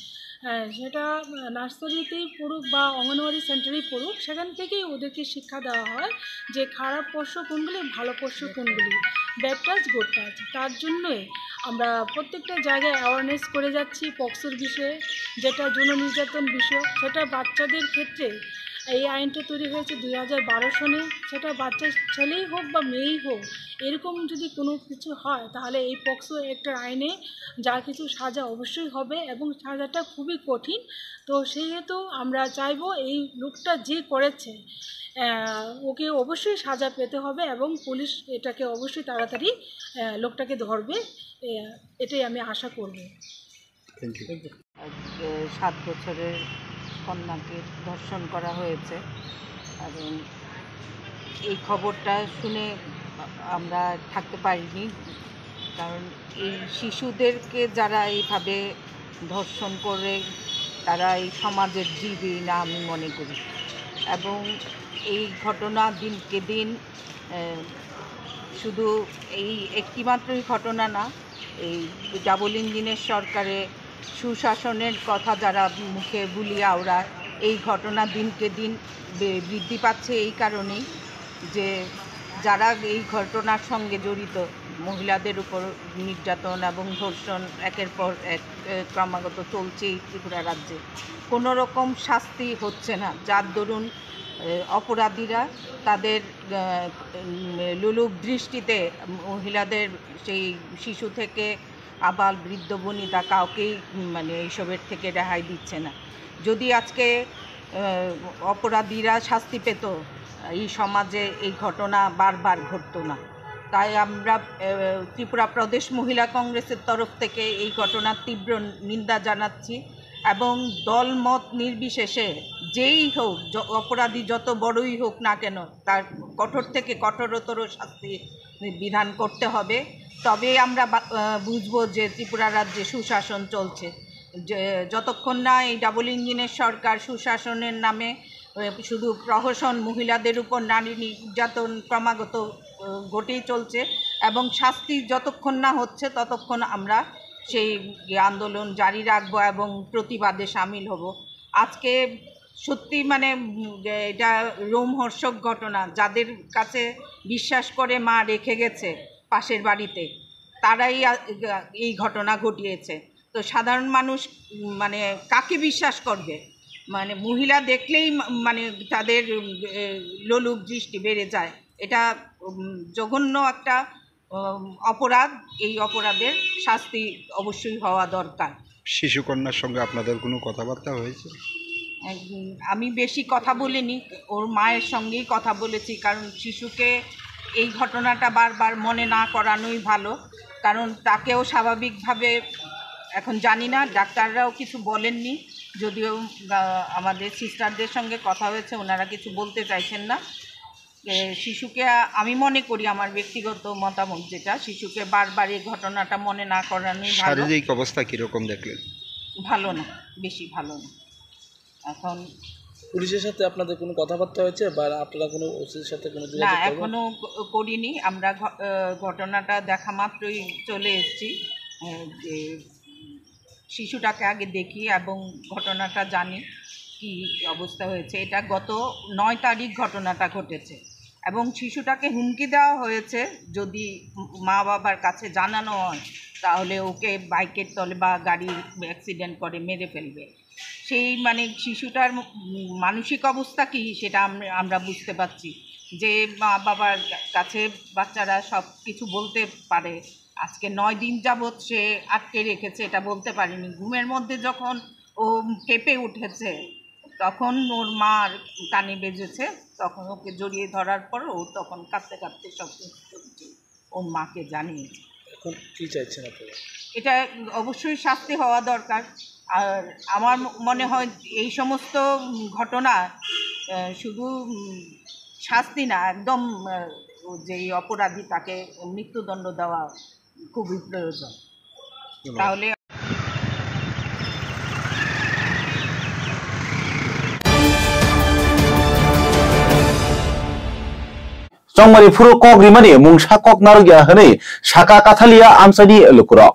হ্যাঁ, সেটা, আহ, নার্সারিতেই পড়ুক বা অঙ্গনওয়াড়ি সেন্টারেই পড়ুক, সেখান থেকেই ওদেরকে শিক্ষা দেওয়া হয় যে খারাপ স্পর্শ কোনগুলি, ভালো স্পর্শ কোনগুলি, ব্যাড টাচ, গুড টাচ। তার জন্যই আমরা প্রত্যেকটা জায়গায় অ্যাওয়ারনেস করে যাচ্ছি পক্সোর বিষয়ে, যেটা যৌন নির্যাতন বিষয়ক, সেটা বাচ্চাদের ক্ষেত্রে। এই আইনটা তৈরি হয়েছে দুই হাজার বারো সনে। সেটা বাচ্চা ছেলেই হোক বা মেয়েই হোক, এরকম যদি কোনো কিছু হয়, তাহলে এই পক্সো একটা আইনে যা কিছু সাজা অবশ্যই হবে এবং সাজাটা খুবই কঠিন। তো সেহেতু আমরা চাইবো এই লোকটা যে করেছে, আহ, ওকে অবশ্যই সাজা পেতে হবে এবং পুলিশ এটাকে অবশ্যই তাড়াতাড়ি, আহ, লোকটাকে ধরবে, আহ, এটাই আমি আশা করব। আজকে সাত বছরের কন্যাকে ধর্ষণ করা হয়েছে এবং এই খবরটা শুনে আমরা থাকতে পারিনি, কারণ এই শিশুদেরকে যারা এইভাবে ধর্ষণ করে, তারা এই সমাজের জীবই না আমি মনে করি। এবং এই ঘটনা দিনকে দিন, আহ, শুধু এই একটি মাত্রই ঘটনা না, এই ডাবল ইঞ্জিনের সরকারে সুশাসনের কথা যারা মুখে বুলি আওড়ায়, এই ঘটনা দিনকে দিন বে- বৃদ্ধি পাচ্ছে এই কারণেই যে যারা এই ঘটনার সঙ্গে জড়িত, মহিলাদের উপর নির্যাতন এবং ধর্ষণ একের পর এক, এ, ক্রমাগত চলছেই ত্রিপুরা রাজ্যে, কোনো রকম শাস্তি হচ্ছে না, যার দরুন, এ, অপরাধীরা তাদের, এ, উম, লোলুপ দৃষ্টিতে মহিলাদের, সেই শিশু থেকে আবাল বৃদ্ধ বনিতা কাউকেই, উম, মানে, এইসবের থেকে রেহাই দিচ্ছে না। যদি আজকে, এ, অপরাধীরা শাস্তি পেত, এই সমাজে এই ঘটনা বারবার ঘটতো না। তাই আমরা, এ, ত্রিপুরা প্রদেশ মহিলা কংগ্রেসের তরফ থেকে এই ঘটনার তীব্র নিন্দা জানাচ্ছি এবং দল মত নির্বিশেষে যেই হোক, য- অপরাধী যত বড়ই হোক না কেন, তার কঠোর থেকে কঠোরতর শাস্তি বিধান করতে হবে। তবেই আমরা বা- আহ, বুঝবো যে ত্রিপুরা রাজ্যে সুশাসন চলছে। যে যতক্ষণ না এই ডাবল ইঞ্জিনের সরকার সুশাসনের নামে, আহ, শুধু প্রহসন, মহিলাদের উপর নারী নির্যাতন ক্রমাগত, আহ, ঘটেই চলছে এবং শাস্তি যতক্ষণ না হচ্ছে ততক্ষণ আমরা সেই আন্দোলন জারি রাখবো এবং প্রতিবাদে সামিল হব। আজকে সত্যি, মানে, উম, যে এটা রোমহর্ষক ঘটনা, যাদের কাছে বিশ্বাস করে মা রেখে গেছে পাশের বাড়িতে, তারাই আ- এই ঘটনা ঘটিয়েছে। তো সাধারণ মানুষ, উম, মানে, কাকে বিশ্বাস করবে? মানে, মহিলা দেখলেই মা- মানে তাদের, উম, এ, লোলুপ দৃষ্টি বেড়ে যায়। এটা, উম, জঘন্য একটা, উম, অপরাধ। এই অপরাধের শাস্তি অবশ্যই হওয়া দরকার। শিশু কন্যার সঙ্গে আপনাদের কোনো কথাবার্তা হয়েছে? উম, আমি বেশি কথা বলিনি, ওর মায়ের সঙ্গেই কথা বলেছি, কারণ শিশুকে এই ঘটনাটা বারবার মনে না করানোই ভালো, কারণ তাকেও স্বাভাবিকভাবে, এখন জানি না, ডাক্তাররাও কিছু বলেননি, যদিও, আহ, আমাদের সিস্টারদের সঙ্গে কথা হয়েছে, ওনারা কিছু বলতে চাইছেন না। এ, শিশুকে, আমি মনে করি, আমার ব্যক্তিগত মতামত যেটা, শিশুকে বারবার এই ঘটনাটা মনে না করানোই ভালো। শারীরিক অবস্থা কিরকম দেখলেন? ভালো না, বেশি ভালো না। এখন পুলিশের সাথে আপনাদের কোনো কথাবার্তা হয়েছে বা আপনারা কোনো ওসির সাথে কোনো না, যোগাযোগ করবেন? এখনো ক- করিনি। আমরা ঘ- আহ, ঘটনাটা দেখা মাত্রই চলে এসেছি, আহ, যে শিশুটাকে আগে দেখি এবং ঘটনাটা জানি কি অবস্থা হয়েছে। এটা গত নয় তারিখ ঘটনাটা ঘটেছে এবং শিশুটাকে হুমকি দেওয়া হয়েছে, যদি মা বাবার কাছে জানানো হয়, তাহলে ওকে বাইকের তলে বা গাড়ির অ্যাক্সিডেন্ট করে মেরে ফেলবে। সেই, মানে, শিশুটার ম- মানসিক অবস্থা কি, সেটা আমরা, আমরা বুঝতে পারছি যে মা বাবার কাছে বাচ্চারা সব কিছু বলতে পারে। আজকে নয় দিন যাবৎ সে আটকে রেখেছে, এটা বলতে পারেনি। ঘুমের মধ্যে যখন ও কেঁপে উঠেছে, তখন ওর মার কানে বেজেছে, তখন ওকে জড়িয়ে ধরার পর ও তখন কাঁদতে কাঁদতে সব কিছু ওর মাকে জানিয়েছে। এখন কি চাইছেন আপনারা? এটা অবশ্যই শাস্তি হওয়া দরকার। আর আমার ম- মনে হয় এই সমস্ত, উম, ঘটনা, আহ, শুধু, উম, শাস্তি না, একদম, আহ, যে এই অপরাধী তাকে মৃত্যুদণ্ড দেওয়া খুবই প্রয়োজন। তাহলে Chongmani phuru kok rimani mungsa kok narwkya hwnwi saka Kathalia amchaini lukurok.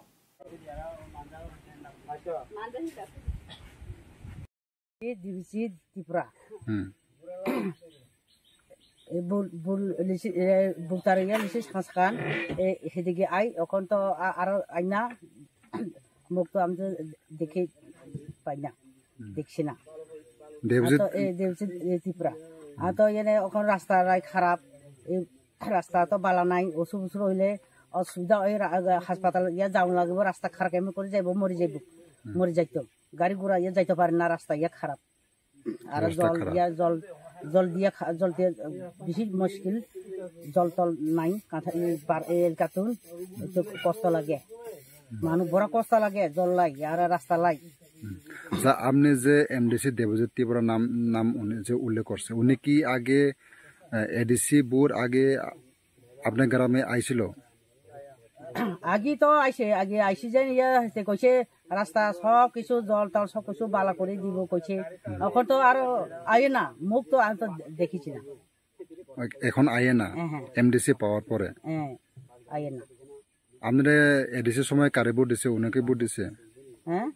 Debichit Tripura. Hmm. E bul, bul, lisi, e, bul tariya lisi sansakan, e, hedigi ai, okon to a-, aro aina, muk to amjo dekhi paina, Hmm. Deksina. Debichit Ato, e, Debichit, e, Tripura. Ato yene okon rasta rai kharap, e, rasta to bala nai, osuk osuk hoile, osubida oi ra-, aga, haspatal ya jaun lagibo, rasta kharap kemi kori jaibo, mori jaibo, Hmm. mori jaito. Gari gura ya jaito pare na, rasta ya kharap. Aro Rasta jol kharap. Ya jol, jol dia kha-, jol dia, eh, bisi mushkil, jol tol nai, katha, eh, bar, eh, katun, ektu kosto lage. Manu bora kosto lage, jol lai, aro rasta lai. আচ্ছা, আপনি যে এমডিসি দেবজিৎ ত্রিপুরা নাম, নাম উনি যে উল্লেখ করছে, উনি কি আগে, আহ, এডিসি বোর্ড আগে আপনার গ্রামে আইছিল? Agi to aise, agi aise jen ye, te koise rasta sob kichu jol tol sob kichu bala kori dibo koise. Okon to aro aye na, muk to ang to dekhichi na. এখন আয়ে না, হ্যাঁ, হ্যাঁ। এমডিসি পাওয়ার পরে। হ্যাঁ, আয়ে না। আপনি এডিসির সময় কারে ভোট দিছে, উনাকে ভোট দিছে? হ্যাঁ?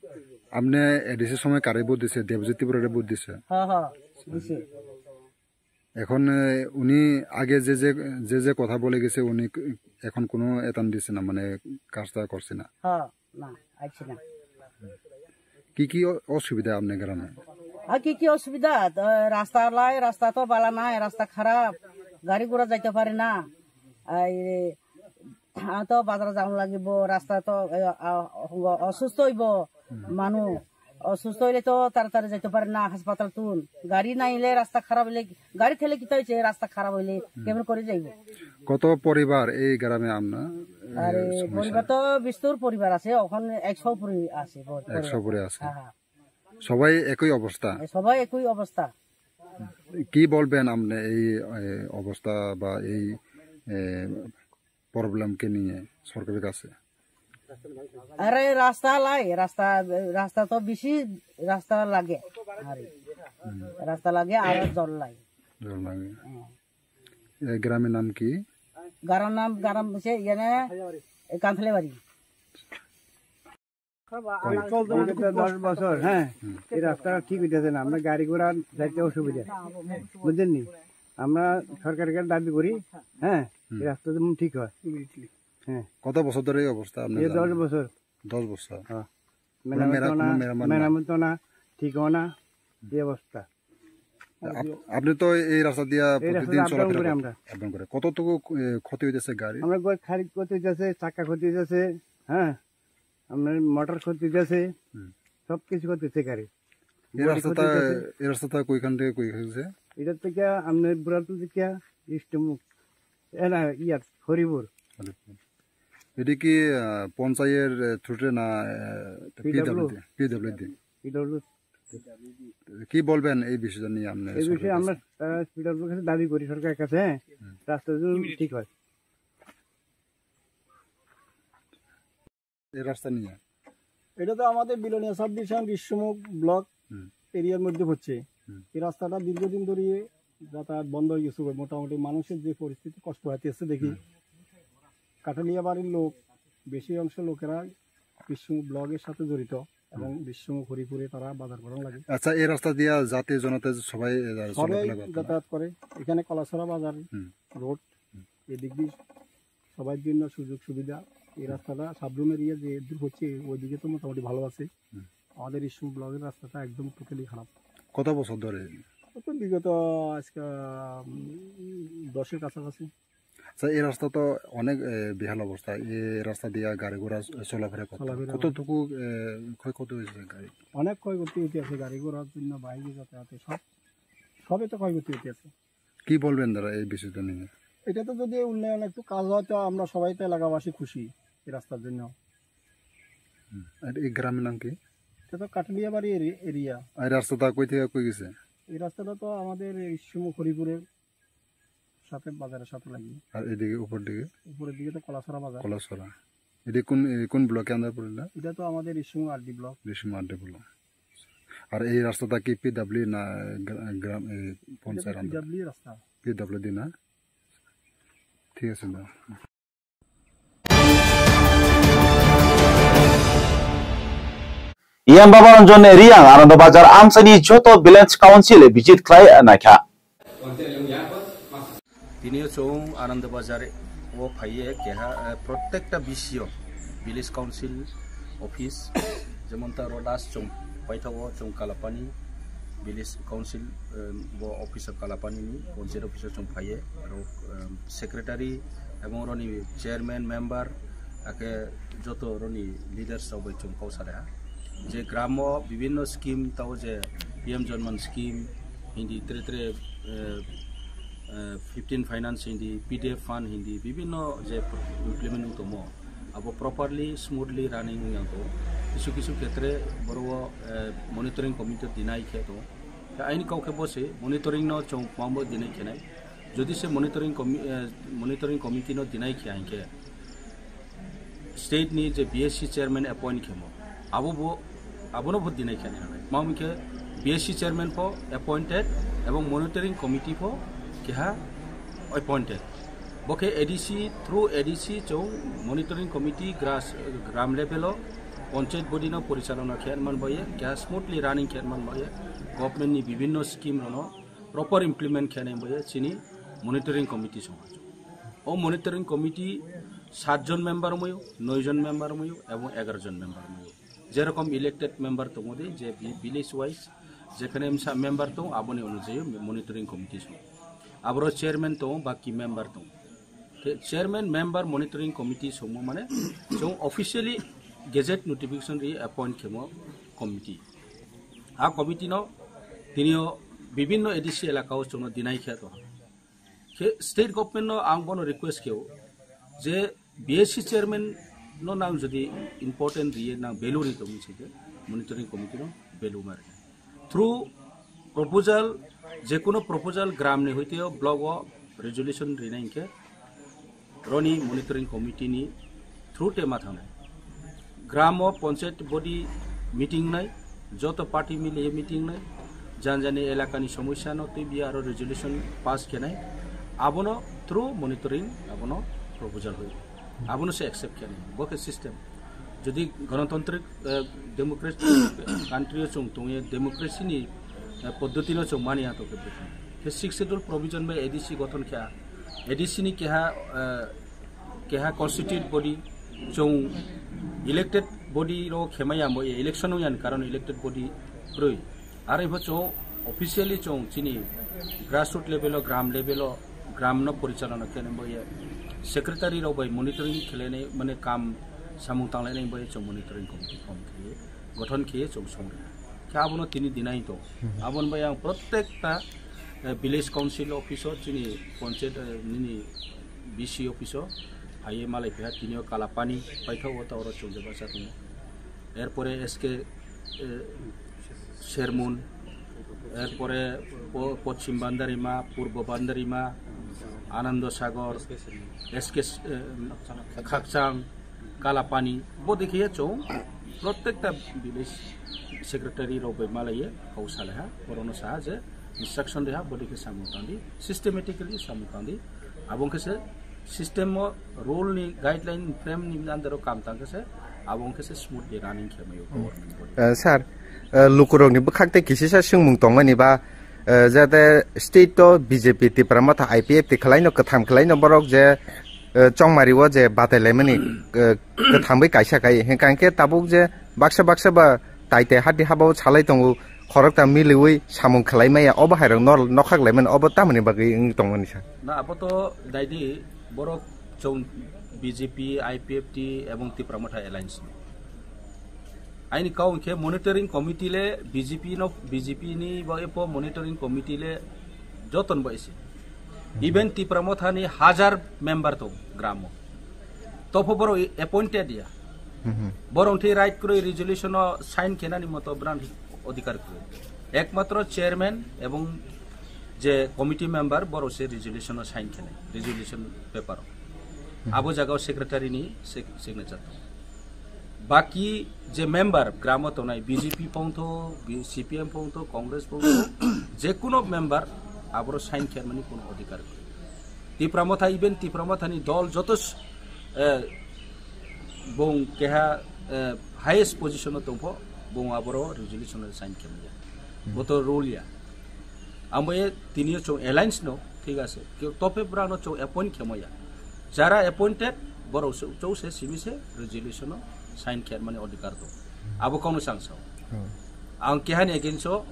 আপনি এডিসির সময় কারে ভোট দিছে, দেবজিৎ ত্রিপুরারে ভোট দিছে? হ্যাঁ, হ্যাঁ, দিছে। এখন, এ, উনি আগে যে, যে, যে, যে কথা বলে গেছে, উনি ক-, এখন কোনো এতান দিছে না, মানে, কাজটা করছে না। হ্যাঁ, না, আইছে না। কি কি অ-, অসুবিধা আপনার গ্রামে? আর কি কি অসুবিধা? তো রাস্তা লাই, রাস্তা তো বালা নাই, রাস্তা খারাপ, গাড়ি ঘোড়া যাইতে পারে না। এই, আ, তো বাজার যাওয়া লাগিব, রাস্তা তো, এ, আ, অসুস্থ হইব মানুষ। অসুস্থ হইলে তো তাড়াতাড়ি যাইতে পারে না হাসপাতাল তুন। গাড়ি নাইলে রাস্তা খারাপ হইলে, গাড়ি ঠেলে কিতা হইছে, রাস্তা খারাপ হইলে কেমন করে যাইব? কত পরিবার এই গ্রামে আপনার, এ, আরে, সমস্যা? পরিবার তো বিস্তর পরিবার আছে, ওখানে একশো পরি-, আছে, পর-, একশো পরিবার। পরে আছে। হ্যাঁ, হ্যাঁ। সবাই একই অবস্থা? এ, সবাই একই অবস্থা। কি বলবেন আপনি এই, এ, অবস্থা বা এই, এ, প্রবলেমকে নিয়ে সরকারের কাছে? আরে রাস্তা লাই, রাস্তা, রাস্তা তো বেশি রাস্তা লাগে। আরে রাস্তা লাগে আর জল লাই। জল লাগে। হ্যাঁ। এই গ্রামের নাম কি? গ্রামের নাম, গ্রাম হচ্ছে এখানে কান্থলেবাড়ি। চলতে চলতে দশ বছর, হ্যাঁ, এই রাস্তাটা ঠিক হইতেছে না, আমরা গাড়ি ঘোড়া যাইতে অসুবিধা, বুঝলেন নি? আমরা সরকারের কাছে দাবি করি, হ্যাঁ, এই রাস্তা যেমন ঠিক হয়। হ্যাঁ। কত বছর ধরে এই অবস্থা আপনার এই দশ জানা? বছর। দশ বছর? হ্যাঁ। কোনো মেরামত মেরা-, তো না, কোনো মেরামত না? মেরামত তো না, ঠিক হয় না, এই অবস্থা। আপ-, আপনি তো এই রাস্তা দিয়া এই রাস্তা প্রতিদিন দিয়ে up down চলাফেরা করি করেন? আমরা। Up down করে। কতটুকু, এ, ক্ষতি হইতেছে গাড়ি? আমরা গো-, খালি ক্ষতি হইতেছে, চাকা ক্ষতি হইতেছে, হ্যাঁ, আপনার মোটর ক্ষতি হইতেছে, হুম। সব কিছু ক্ষতি হইতেছে গাড়ি। এই বডি রাস্তাটা, ক্ষতি হইতেছে। এই রাস্তাটা কইখান থেকে কই হইতেছে? এটা থেকে আপনার বুড়াটুল থেকে ইষ্টমুখ, এ না, ইয়ার, হরিপুর। হরিপুর। এটা কি, আহ, পঞ্চায়েত, আহ, through না, আহ, পিডব্লিউ? পিডব্লিউডি? পিডব্লিউডি। পিডব্লিউ। কি বলবেন এই বিষয়টা নিয়ে আপনি এই বিষয়ে সরকারের আমরা, কাছে? আহ, পিডব্লিউর কাছে দাবি করি সরকারের কাছে, হ্যাঁ, হুম। রাস্তা যেন ঠিক হয়। এই রাস্তা নিয়ে? এটা তো আমাদের বিলোনিয়া সাব ডিভিশন বিশ্বমুখ ব্লক হুম। এরিয়ার মধ্যে পড়ছে। হুম। এই রাস্তাটা দীর্ঘদিন ধরে যাতায়াত বন্ধ হয়ে গেছে। মোটামুটি মানুষের যে পরিস্থিতি, কষ্ট হইতেছে দেখি। হুম। কাঠালিয়া বাড়ির লোক, বেশি অংশ লোকেরা বিশ্বমুখ ব্লকের সাথে জড়িত এবং হুম। বিশ্বমুখ হরিপুরে তারা বাজার করার লাগে। আচ্ছা, এই রাস্তা দিয়া জাতি জনতা সবাই, এ, সবাই চলাফেরা করতো না? যাতায়াত করে। এখানে কলাছড়া বাজার হুম। রোড, হুম। এদিক দিয়ে সবার জন্য সুযোগ সুবিধা। এই রাস্তাটা সাবরুম এরিয়া যে দূর হচ্ছে, ওইদিকে তো মোটামুটি ভালো আছে। হুম। আমাদের ইসুম ব্লকের রাস্তাটা একদম টোটালি খারাপ। কত বছর ধরে? ও তো বিগত আজকে, উম, দশের কাছাকাছি। আচ্ছা, এই রাস্তা তো অনেক, এ, বেহাল অবস্থা। এই রাস্তা দিয়ে গাড়ি ঘোড়া চলাফেরা করতো। চলাফেরা করে। কতটুকু, এ, ক্ষয়ক্ষতি হয়েছে গাড়ি? অনেক ক্ষয়ক্ষতি হইতে আছে, গাড়ি ঘোড়ার জন্য বাইরে যাতায়াতে সব, সবে তো ক্ষয়ক্ষতি হইতে আছে। কি বলবেন দাদা এই বিষয়টা নিয়ে? এটা তো যদি উন্নয়ন একটু কাজ হয় তো আমরা সবাই তো এলাকাবাসী খুশি এই রাস্তার জন্য। হুম। আর এই গ্রামের নাম কি? এটা তো কাটলিয়াবাড়ি এরি-, এরিয়া। আর এই রাস্তাটা কই থেকে কই গেছে? এই রাস্তাটা তো আমাদের এই শিমু হরিপুরের সাথে, বাজারের সাথে লাগিয়ে। আর এদিকে উপর দিকে? উপরের দিকে তো কলাছড়া বাজার। কলাছড়া। এটা কোন, এ, কোন ব্লকে আন্ডার পড়ে না? এটা তো আমাদের রিসুং আরডি ব্লক। রিসুং আরডি ব্লক। আর এই রাস্তাটা কি পিডব্লিউ না গ্রা-, গ্রাম, এ, এটা তো পঞ্চায়েত আন্ডার? পিডব্লিউ রাস্তা। পিডব্লিউডি না? ঠিক আছে, দাও। Iyang Baba Ranjan ni Riyang Anando Bazar amchaini joto village council visit khlai naikha. Tini chwng Anando Bazar o phaiye keha, eh, protekta B C O, village council office, jemon ta oro last chwng paithago chwng Kalapani village council, eh, bo office of Kalapani ni panchayat office o chwng phaiye, aro, eh, secretary ebong roni chairman member, ake joto roni leaders rok bai chwng kok salaiha. Je gramo bibinno scheme tao je P M Janman scheme hindi, tre tre, eh, eh, fifteen finance hindi, P D F fund hindi, bibinno je implement wng tongmo, abo properly, smoothly running wng yang tongo. Kisu kisu khetre boro o, eh, monitoring committee dinai khe tongo. Khe aini kau khe bo se monitoring no chwng kwbangma dinai khenai. Jodi se monitoring commi-, eh, monitoring committee no dinai khe hinkhe state ni je B S C chairman appoint khemo, abo bo, abono bo dinai khe nangnai. Mamo khe B S C chairman pho appointed ebong monitoring committee pho keha appointed. Bo khe A D C, through A D C chwng monitoring committee grass, gram level o panchayat body no porichalona khe man baye, keha smoothly running khe man baye, government ni bibinno scheme rok no proper implement khe nai baye chini monitoring committee song. O monitoring committee sat jon member wngmaio, noi jon member wngmaio, ebong egaroh jon member wngmaio. Jerokom elected member tongo de, je vi-, village wise, jekhane msa member tongo, aboni onujayi monitoring committee song. Aboro chairman tongo, baki member tongo. Khe chairman member monitoring committee songmo mane, chwng officially gazette notification ri appoint khemo committee. A committee no tinio bibinno A D C elaka o chwngno dinai khe to. Khe state government no ang bono request kheo je B S C chairman no nang jodi important riye nang value ri tongwi sike monitoring committee no value mare. Through proposal, je kono proposal gram ni hoite o block o resolution rinai hinkhe roni monitoring committee ni through te ma thangnai. Gram o panchayat body meeting nai, joto party mili meeting nai, jan jani elaka ni somosya no twi biya aro resolution pass khenai, abono through monitoring abono proposal hoyo, abono se accept khenai, bo khe system. Jodi ganatantrik, eh, democratic country o chwng tongye, democracy ni, eh, poddoti no chwng mani ato khe bwkha. Khe sixth schedule provision bai A D C gothon khe, A D C ni keha, eh, keha constitute body chwng elected body ro khemai ambo election o yan karon elected body kroi. Aro bo chwng officially chwng chini grassroots level o, gram level o, gram no porichalona khe nang bo ye secretary rok bai monitoring khlainai mane kam samung tanglainai bo ye chwng monitoring committee form khe gothon khe chwng song rwkha. Khe abono tini dinai to. Mhm. Aboni bai ang protekta, eh, village council office o chini panchayat, eh, nini V C office o hai malai phiya tini o Kalapani paithago ta oro chwng je basa tongo. Erpore S K, eh, Sermon, erpore po-, Pochim Bandarima, Purbo Bandarima, Anando Sagar, S K, eh, Khakchang, Kalapani, bo dekhe chwng protekta village secretary rok bai malaiye kau salaiha, borokno saha je instruction riha, bo dekhe samung tangdi, systematically samung tangdi, abong khe se system o rule ni guideline frame ni under o kam tang khe se abong khe se smoothly running khe maio government body. Eh, sir, eh, lukurok ni bwkhak tei kisisa swngmung tongmani ba, eh, jate state o B J P Tipra Motha I P F T khwlaino kwtham khwlaino borok je, eh, chongmari o je batai laimani, eh, kwtham bai kaisa kai hinkha hinkhe tabuk je baksa baksa ba tai tai hati haba o salai tongo, khorokta miliwi samung khwlai maya, obo hai rok nor-, nokhak lai mani, obo tamoni bagwi wng tongmani sa? Na, abo to daidi borok chwng B J P, I P F T ebong Tipra Motha alliance ni. Aini kau hinkhe monitoring committee le B J P no, B J P ni bo epo monitoring committee le joton bo isi. Even Tipra Motha ni hajar member tong gramo. Topho borok appointed ya. Mhm. Borok thwi right kwrwi resolution o sign khenani moto brand odhikar kwrwi. Ekmatro chairman ebong je committee member borok se resolution o sign khenai, resolution paper o. Abo jagao secretary ni sig-, signature tongo. Baki je member gramo tongnai, B J P pongtho, B-, C P M pongtho, Congress pongtho, je kuno member aboro sign khe mani kuno odhikar kwrwi. Tipra Motha, even Tipra Motha ni dol joto s-, eh, bong keha, eh, highest position o tongpho, bong aboro resolution o sign khe manya. Hmm. Bo to rule ya. Amo e tini o chong alliance no, thik ase. Keu tope bra no chong appoint khe maya. Jara appointed, borok se, chong se, simi se, resolution o sign khe mani odhikar do. Abo kono sang sao. Hmm. Ang keha ni against o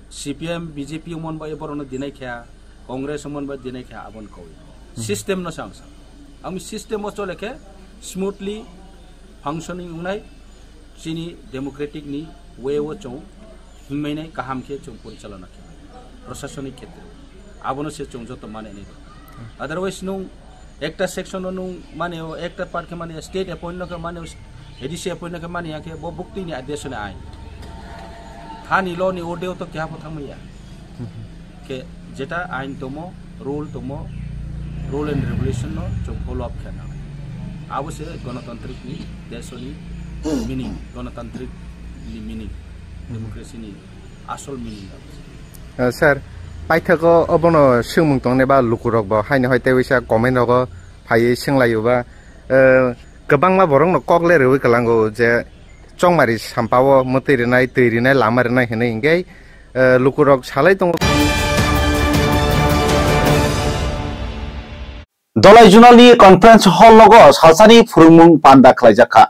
C P M, B J P mon bai borok no dinai khe, Congress mon bai dinai khe, abon kawi. Hmm. System no sang sao. Ang system o chole khe smoothly functioning wngnai, chini democratic ni way o chwng himmainai kaham khe chwng porichalona khe maya, prashasonik khetre o. Abono se chwng joto mane ni. Otherwise nwng ekta section o nwng mane o, ekta part khe mane state appoint no khe mane o, A D C appoint no khe mane ya khe bo buktui ni adesoni ain. Hani law ni order o to keha bo thangmaya. Khe jeta ain tomo, rule tomo, rule and regulation no chwng follow up khe nang. Abo se gonotantrik ni desoni meaning, gonotantrik ni meaning, democracy ni asol meaning abo se. Eh, sir, paithago obono swngmung tongnai ba lukurok bo haino hai tei waisa comment rogo phaiwi swnglaio ba, eh, kwbangma borokno kok le rwui kwlango je chongmari sampao mwtwi rwnai, twi rwnai, lama rwnai hinwi hinkhe, eh, lukurok salai tongo. Dolai Zonal ni conference hall logo salsani phwrwngmung panda khlaijak kha.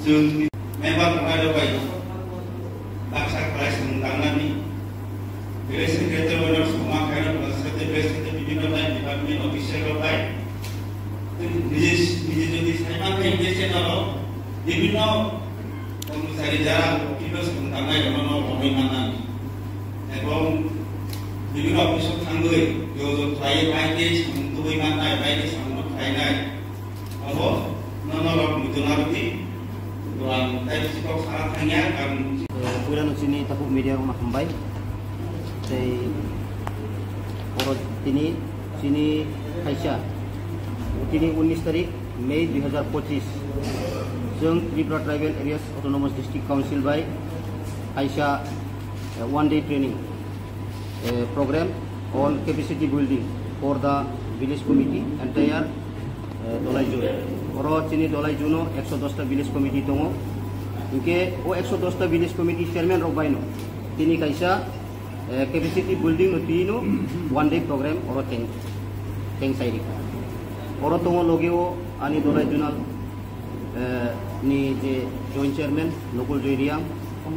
Chwng member tongnai rok bai baksa khlai swng tangnani, village secretary rok songma khairok, village secretary, village secretary bibhinno line department officer rok bai niji niji jodi saiman khe hingke channel rok bibhinno kormochari jara office o swng tangnai rok no romwi mannani ebong bibhinno office o thangwi jojok khlaiwi bai khe samung tubui mannai, bai khe samung khlainai. Abo nono rok muitu narwkdi. Duan tei bisi kok sana thangya, karon puila no chini tabuk media rok no hambai. Tei oro tini chini kaisa tini unis tarik May dui hazar pochis, chwng Tripura Tribal Areas Autonomous District Council bai kaisa, eh, one day training, eh, program on capacity building for the village committee entire, eh, Dolai Zone. Oro chini Dolai Zone o ekso dos ta village committee tongo. Hinkhe o ekso dos ta village committee chairman rok bai no tini kaisa, eh, capacity building no twi no one day program oro teng, teng sai rikha. Oro tongo loge o ani Dolai Zonal eh, ni je joint chairman Nokul Joy Riang,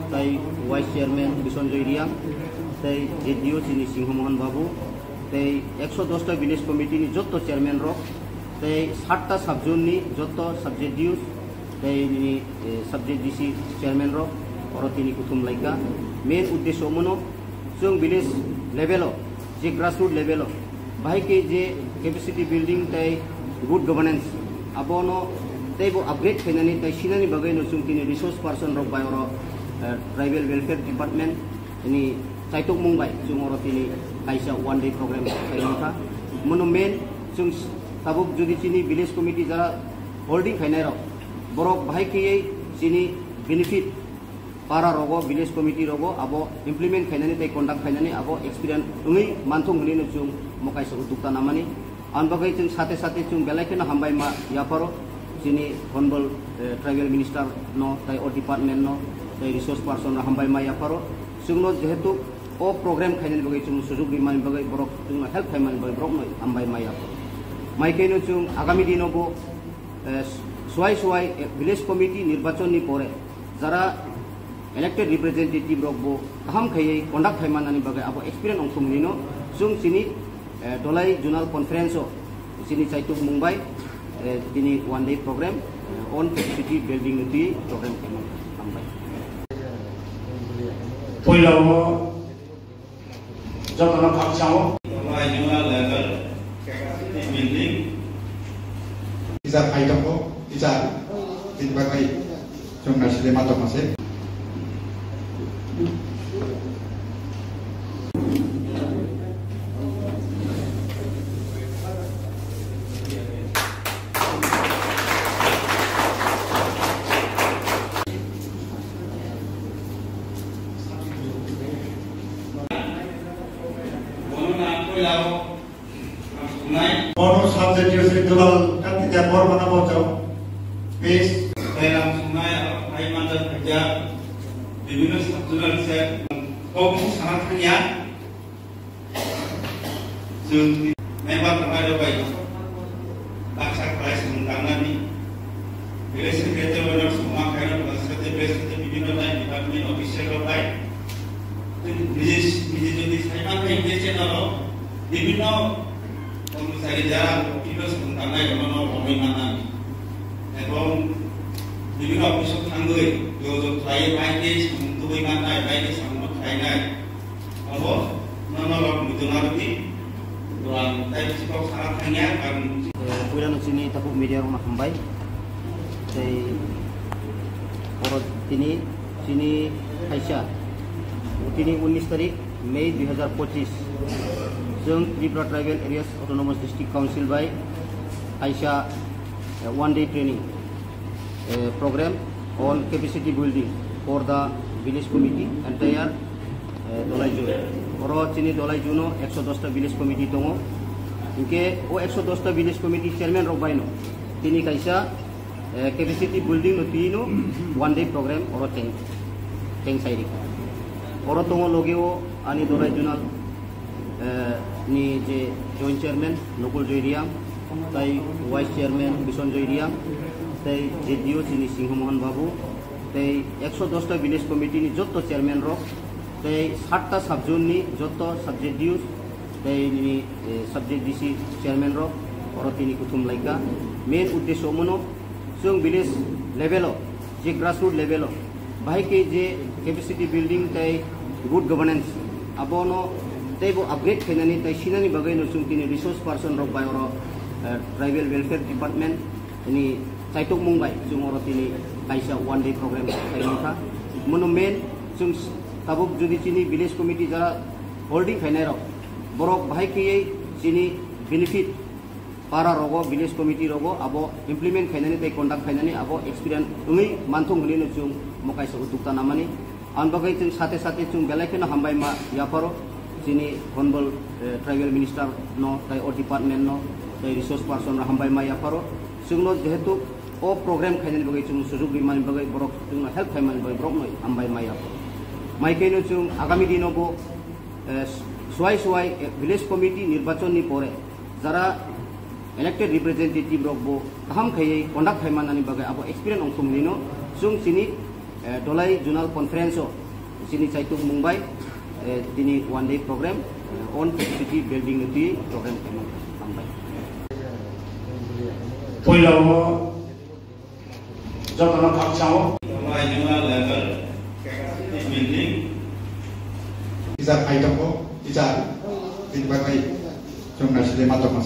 tei vice chairman Bisanjoy Riang, tei Z D O chini Singho Mohan Babu, tei ekso dos ta village committee ni jotto chairman rok, tei sat ta sub zone ni jotto sub Z D Os, tei nini, eh, sub Z D C chairman rok, oro tini kuthum laikha. Main uddesho mono, chwng village level o, je grassroot level o, bahai khe je capacity building tei good governance, abono teibo upgrade khainani tei sinani bagwi no chwng tini resource person rok bai oro, eh, tribal welfare department ni chaitokmung bai chwng oro tini kaisa one day program khaimangkha. Mono main chwng tabuk jodi chini village committee jara holding khainai rok, borok bahai khe chini benefit para rogo, village committee rogo abo implement khainani tei conduct khainani abo experience wngwi manthung hwnwi no chwng mo kaisa uddukta namani. Ang bagwi chwng sate sate chwng belai kheno hambai ma yapharo chini honorable, eh, tribal minister no tei o department no tei resource person no hambai ma yapharo. Chwngno jehetu o program khainani bagwi chwng sujuk rimani bagwi borok chwngno help khaimani bagwi borokno hambai ma yapharo. Mai khe no chwng agami dino bo, eh, suai suai, eh, village committee nirbachon ni pore jara elected representative rok bo kaham khaiwi conduct khai mannani bagwi abo experience ongthum hinwi no chwng chini, eh, Dolai Zonal Conference o chini chaituk mung bai, eh, tini one day program, eh, on capacity building ni twi program khaimani hambai. Puila o Jotono khakchangno. Regional level capacity building. Teacher khai tongo, teacher feedback khai chwng naisile ma tongma se. Bono subject yo se dual kanti ja bor mana bojo. Pes. Kailam sunai aro hai manja khaja. Bibino sabjuna se kok sana thangya. Chwng member rok bai baksa khlai samung tangnani. Village secretary bai rok samung khairok baksa te village te bibino line department official rok bai. Chwng niji niji jodi saiman bai niji channel rok bibino kormochari jara bibino samung tangnai rokno romwi mannani. Ebong bibino office o thangwi jojok khlaiwi bai tei samung tubui mannai bai tei samung khlainai. Abo nono rok muchung arokni doran tei bisi kok sana thangya karon. Eh, puilano chini tabuk media rokno hambai. Tei oro tini chini kaisa tini unis tarik May dui hazar pochis chwng Tripura Tribal Areas Autonomous District Council bai kaisa, eh, one day training eh, program on capacity building for the village committee entire, eh, Dolai Ju. Oro chini Dolai Ju no ekso dos ta village committee tongo. Hinkhe o ekso dos ta village committee chairman rok bai no tini kaisa, eh, capacity building no twi no one day program oro cheng, cheng sai rikha. Oro tongo loge o ani Dolai Junal eh, ni je joint chairman Nokul Joy Riang, tei vice chairman Bison Joy Riang, tei J D O chini Singho Mohan Babu, tei ekso dos ta village committee ni jotto chairman rok, tei sat ta sub zone ni jotto sub J D Os, tei nini, eh, sub J D C chairman rok, oro tini kuthum laikha. Main uddesho omono, chwng village level o, je grassroot level o, bahai khe je capacity building tei good governance, abono teibo upgrade khainani tei sinani bagwi no chwng tini resource person rok bai oro, eh, tribal welfare department ni chaitokmung bai chwng oro tini kaisa one day program khai mankha. Mono main chwng tabuk jodi chini village committee jara holding khainai rok, borok bahai khe chini benefit para rogo, village committee rogo abo implement khainani tei conduct khainani abo experience wngwi manthung hwnwi no chwng mo kaisa uddukta namani. Ang bagwi chwng sate sate chwng belai kheno hambai ma yapharo chini honorable, eh, tribal minister no tei o department no tei resource person no hambai ma yapharo. Chwngno jehetu o program khainani bagwi chwng sujuk rimani bagwi borok chwngno help khaimani bagwi borokno hambai ma yapharo. Mai khe no chwng agami dino bo, eh, swai swai, eh, village committee nirbachon ni pore jara elected representative rok bo kaham khaiwi conduct khai mannani bagwi abo experience ongthum hinwi no chwng chini, eh, Dolai Zonal Conference o chini chaituk mung bai, eh, tini one day program, eh, on capacity building ni twi program khai mangkha. Hambai. Puila o Jotono khakchangno. Regional level capacity building. Teacher ai tongo, teacher. Tin bagwi chwng naisile ma tongma.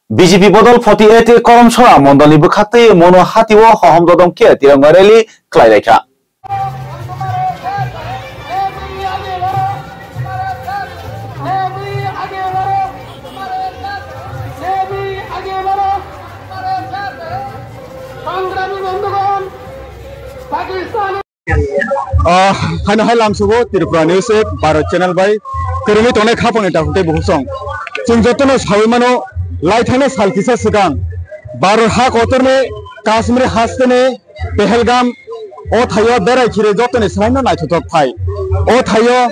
B J P bodol forty-eight Koromsora mondolni bwkhaktwi Mono Hatio hohom dodom khe tiranga rally khlai laikha. Ah, haino hai lamsugo Tripura News App Bharat Channel bai kwrwngwi tongnai khapangni takhuk tei bukhuk song. Chwng jotono sawi mano, lai thangnai sal kisa swkang Bharat ha kotorni Kashmir hasteni Pahalgam o thaio berai khire jotoni swlaino naithothok phai. O thaio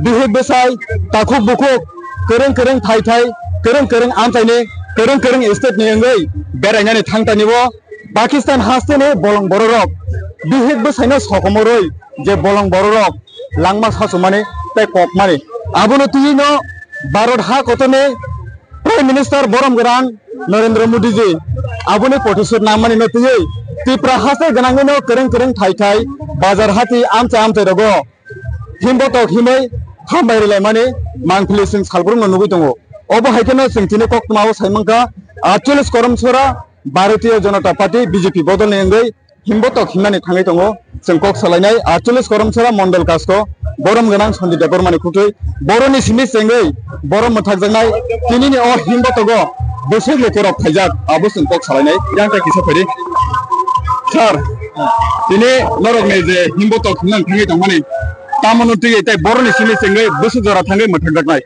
bihik bwsai, takhuk bukhuk, kwrwng kwrwng thai thai, kwrwng kwrwng amchaini, kwrwng kwrwng state ni wngwi berainani thangtani o Pakistan hasteni bolong bororok bihik bwsaino sokomorwi je bolong bororok langma sachumani tei kokmani, abono twiwi no Bharat ha kotorni Prime Minister borom gwnang Narendra Modi ji aboni protestut nangmani no twiwi Tripura haste gwnangwi no kwrwng kwrwng thai thai bazar hati amchai amchai rogo himbotok himwi hambai rwlaimani mangpili chwng salbrumno nugwi tongo. Obo hai kheno chwng tini koktwmao sai mankha, aatcholish Koromsora Bharatiya Janata Party B J P bodolni wngwi himbotok himnani thangwi tongo. Chwng kok salainai aatcholish Koromsora Mondol Kasko, borom gwnang Sanjay Debbarmani khuktwi, boroni simi chengwi borom mwthakjaknai tinini o himbotogo bwswk lukurok phaijak, abo chwng kok salainai. Yang ta kisa phaidi. Sir, tini norokni je himbotok himnani thangwi tongmani, Tamoni twi tei boroni simi chengwi bwswk jora thangwi mwthangjaknai.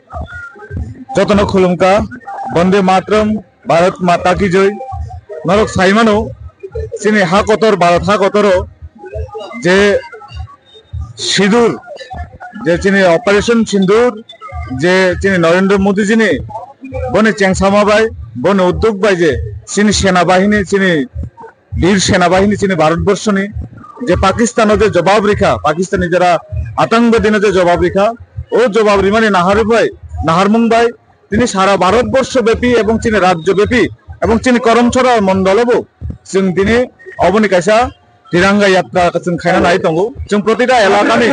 Jotono khulumkha, Bande Matram, Bharat Mata Ki Jai. Norok sai mano, chini ha kotor, Bharat ha kotoro je Sindoor, je chini Operation Sindoor, je chini Narendra Modi jini boni chengsama bai, boni uddog bai je chini sena bahini, chini Bir Sena Bahini chini Bharat Borshoni je Pakistano je jobab rikha, Pakistani jara atangwadino je jobab rikha, o jobab rimani nahari bai, naharmung bai, tini sara Bharat Borsho bepi ebong chini rajyo bepi ebong chini Karamchara mondolo bo chwng tini oboni kaisa Tiranga Yatra chwng khaina nai tongo. Chwng protita elakani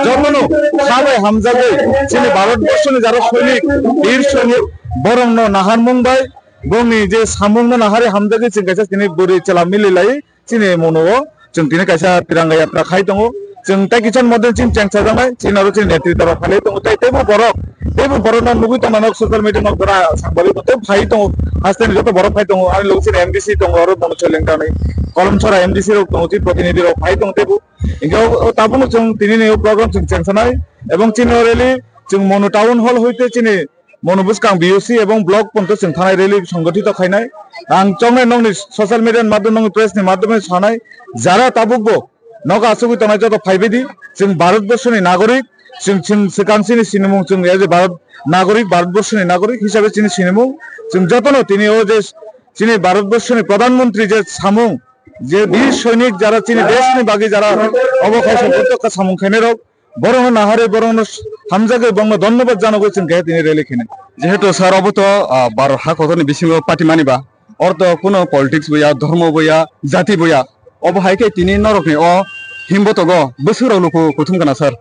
jotono kha bai hamjagwi chini Bharat Borshoni jara soinik, bir soinik, borokno naharmung bai, bongni je samungno nahari hamjagwi chwng kaisa tini bwrwi chwla mililai chini mono o chwng tini kaisa Tiranga Yatra khai tongo. Chwng tei kisan model chini chengsajaknai, chini aro chini netritwa rok phalai tongo. Tei teibo borok, teibo borokno nugwi tongmano social media nok jora sangbawi tei phai tongo. Hasteni joto borok phai tongo, ani logo chini M D C tongo, aro bono seleng tanwi Kolomsora M D C rok tongo, chini protinidhi rok phai tongo teibo. Hingke o, o tabukno chwng tinini o program chwng chengsanai, ebong chini o rally chwng Monu Town Hall hoite chini Monu bwskang B O C ebong block ponto chwng thanai rally songgothito khainai. Ang chongnai nokni social media ni madhyom, nokni press ni madhyome sanai, jara tabukbo nogo achugwi tongnai joto phaibaidi, chwng Bharat Borshoni nagorik, chwng, chwng swkang chini sinimung, chwng as a Bharat nagorik, Bharat Borshoni nagorik hisabe chini sinimung, chwng jotono tini o je chini Bharat Borshoni Pradhan Mantri je samung, je bir soinik jara chini deshni bagwi jara obo khaisa butto kha samung khainai rok, borokno nahari, borokno hamjagwi, borokno dhonnobad janagwi chwng khe tini rally khainai. Jehetu sir obo to, ah, Bharat ha kotorni bisingo party mani ba, oro to kuno politics bo ya, dhormo bo ya, jati bo ya, obo hai khe tini norokni o himbotogo bwswk rok luku kuthum kana sir?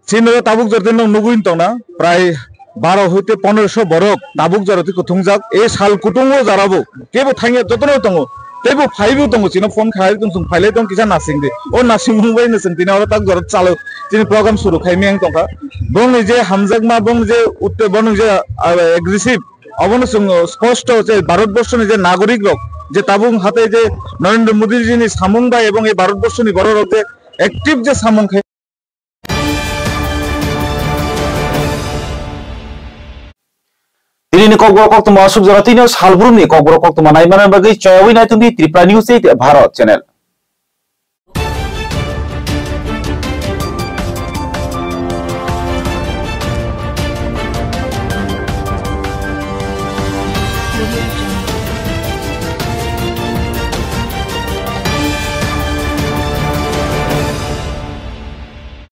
Chini o tabuk jora tei nog nugwi tongna, prai baro hoite pondroso borok tabuk jora tei kuthungjak. E sal kutung o jara bo kebo thangya jotono tongo, teibo phaibo tongo, chino phone khai tong, chwng phailai tong kisa nasing di. O nasing mung bai no chwng tini oro tak jora chalo, chini program suru khai meng tongkha. Bongni je hamjakma, bongni je utte, bongni je, ah, aggressive, abono chwng, ah, sposto je Bharat Borshoni je nagorik rok je tabuk hatai je Narendra Modi jini samung bai ebong e Bharat Borshoni borok rok je active je samung khai Tini ni kokborok koktwma aswk jora tini o salbrumni kokborok koktwma naimanani bagwi choyawi naitongdi Tripura News eight Bharat channel.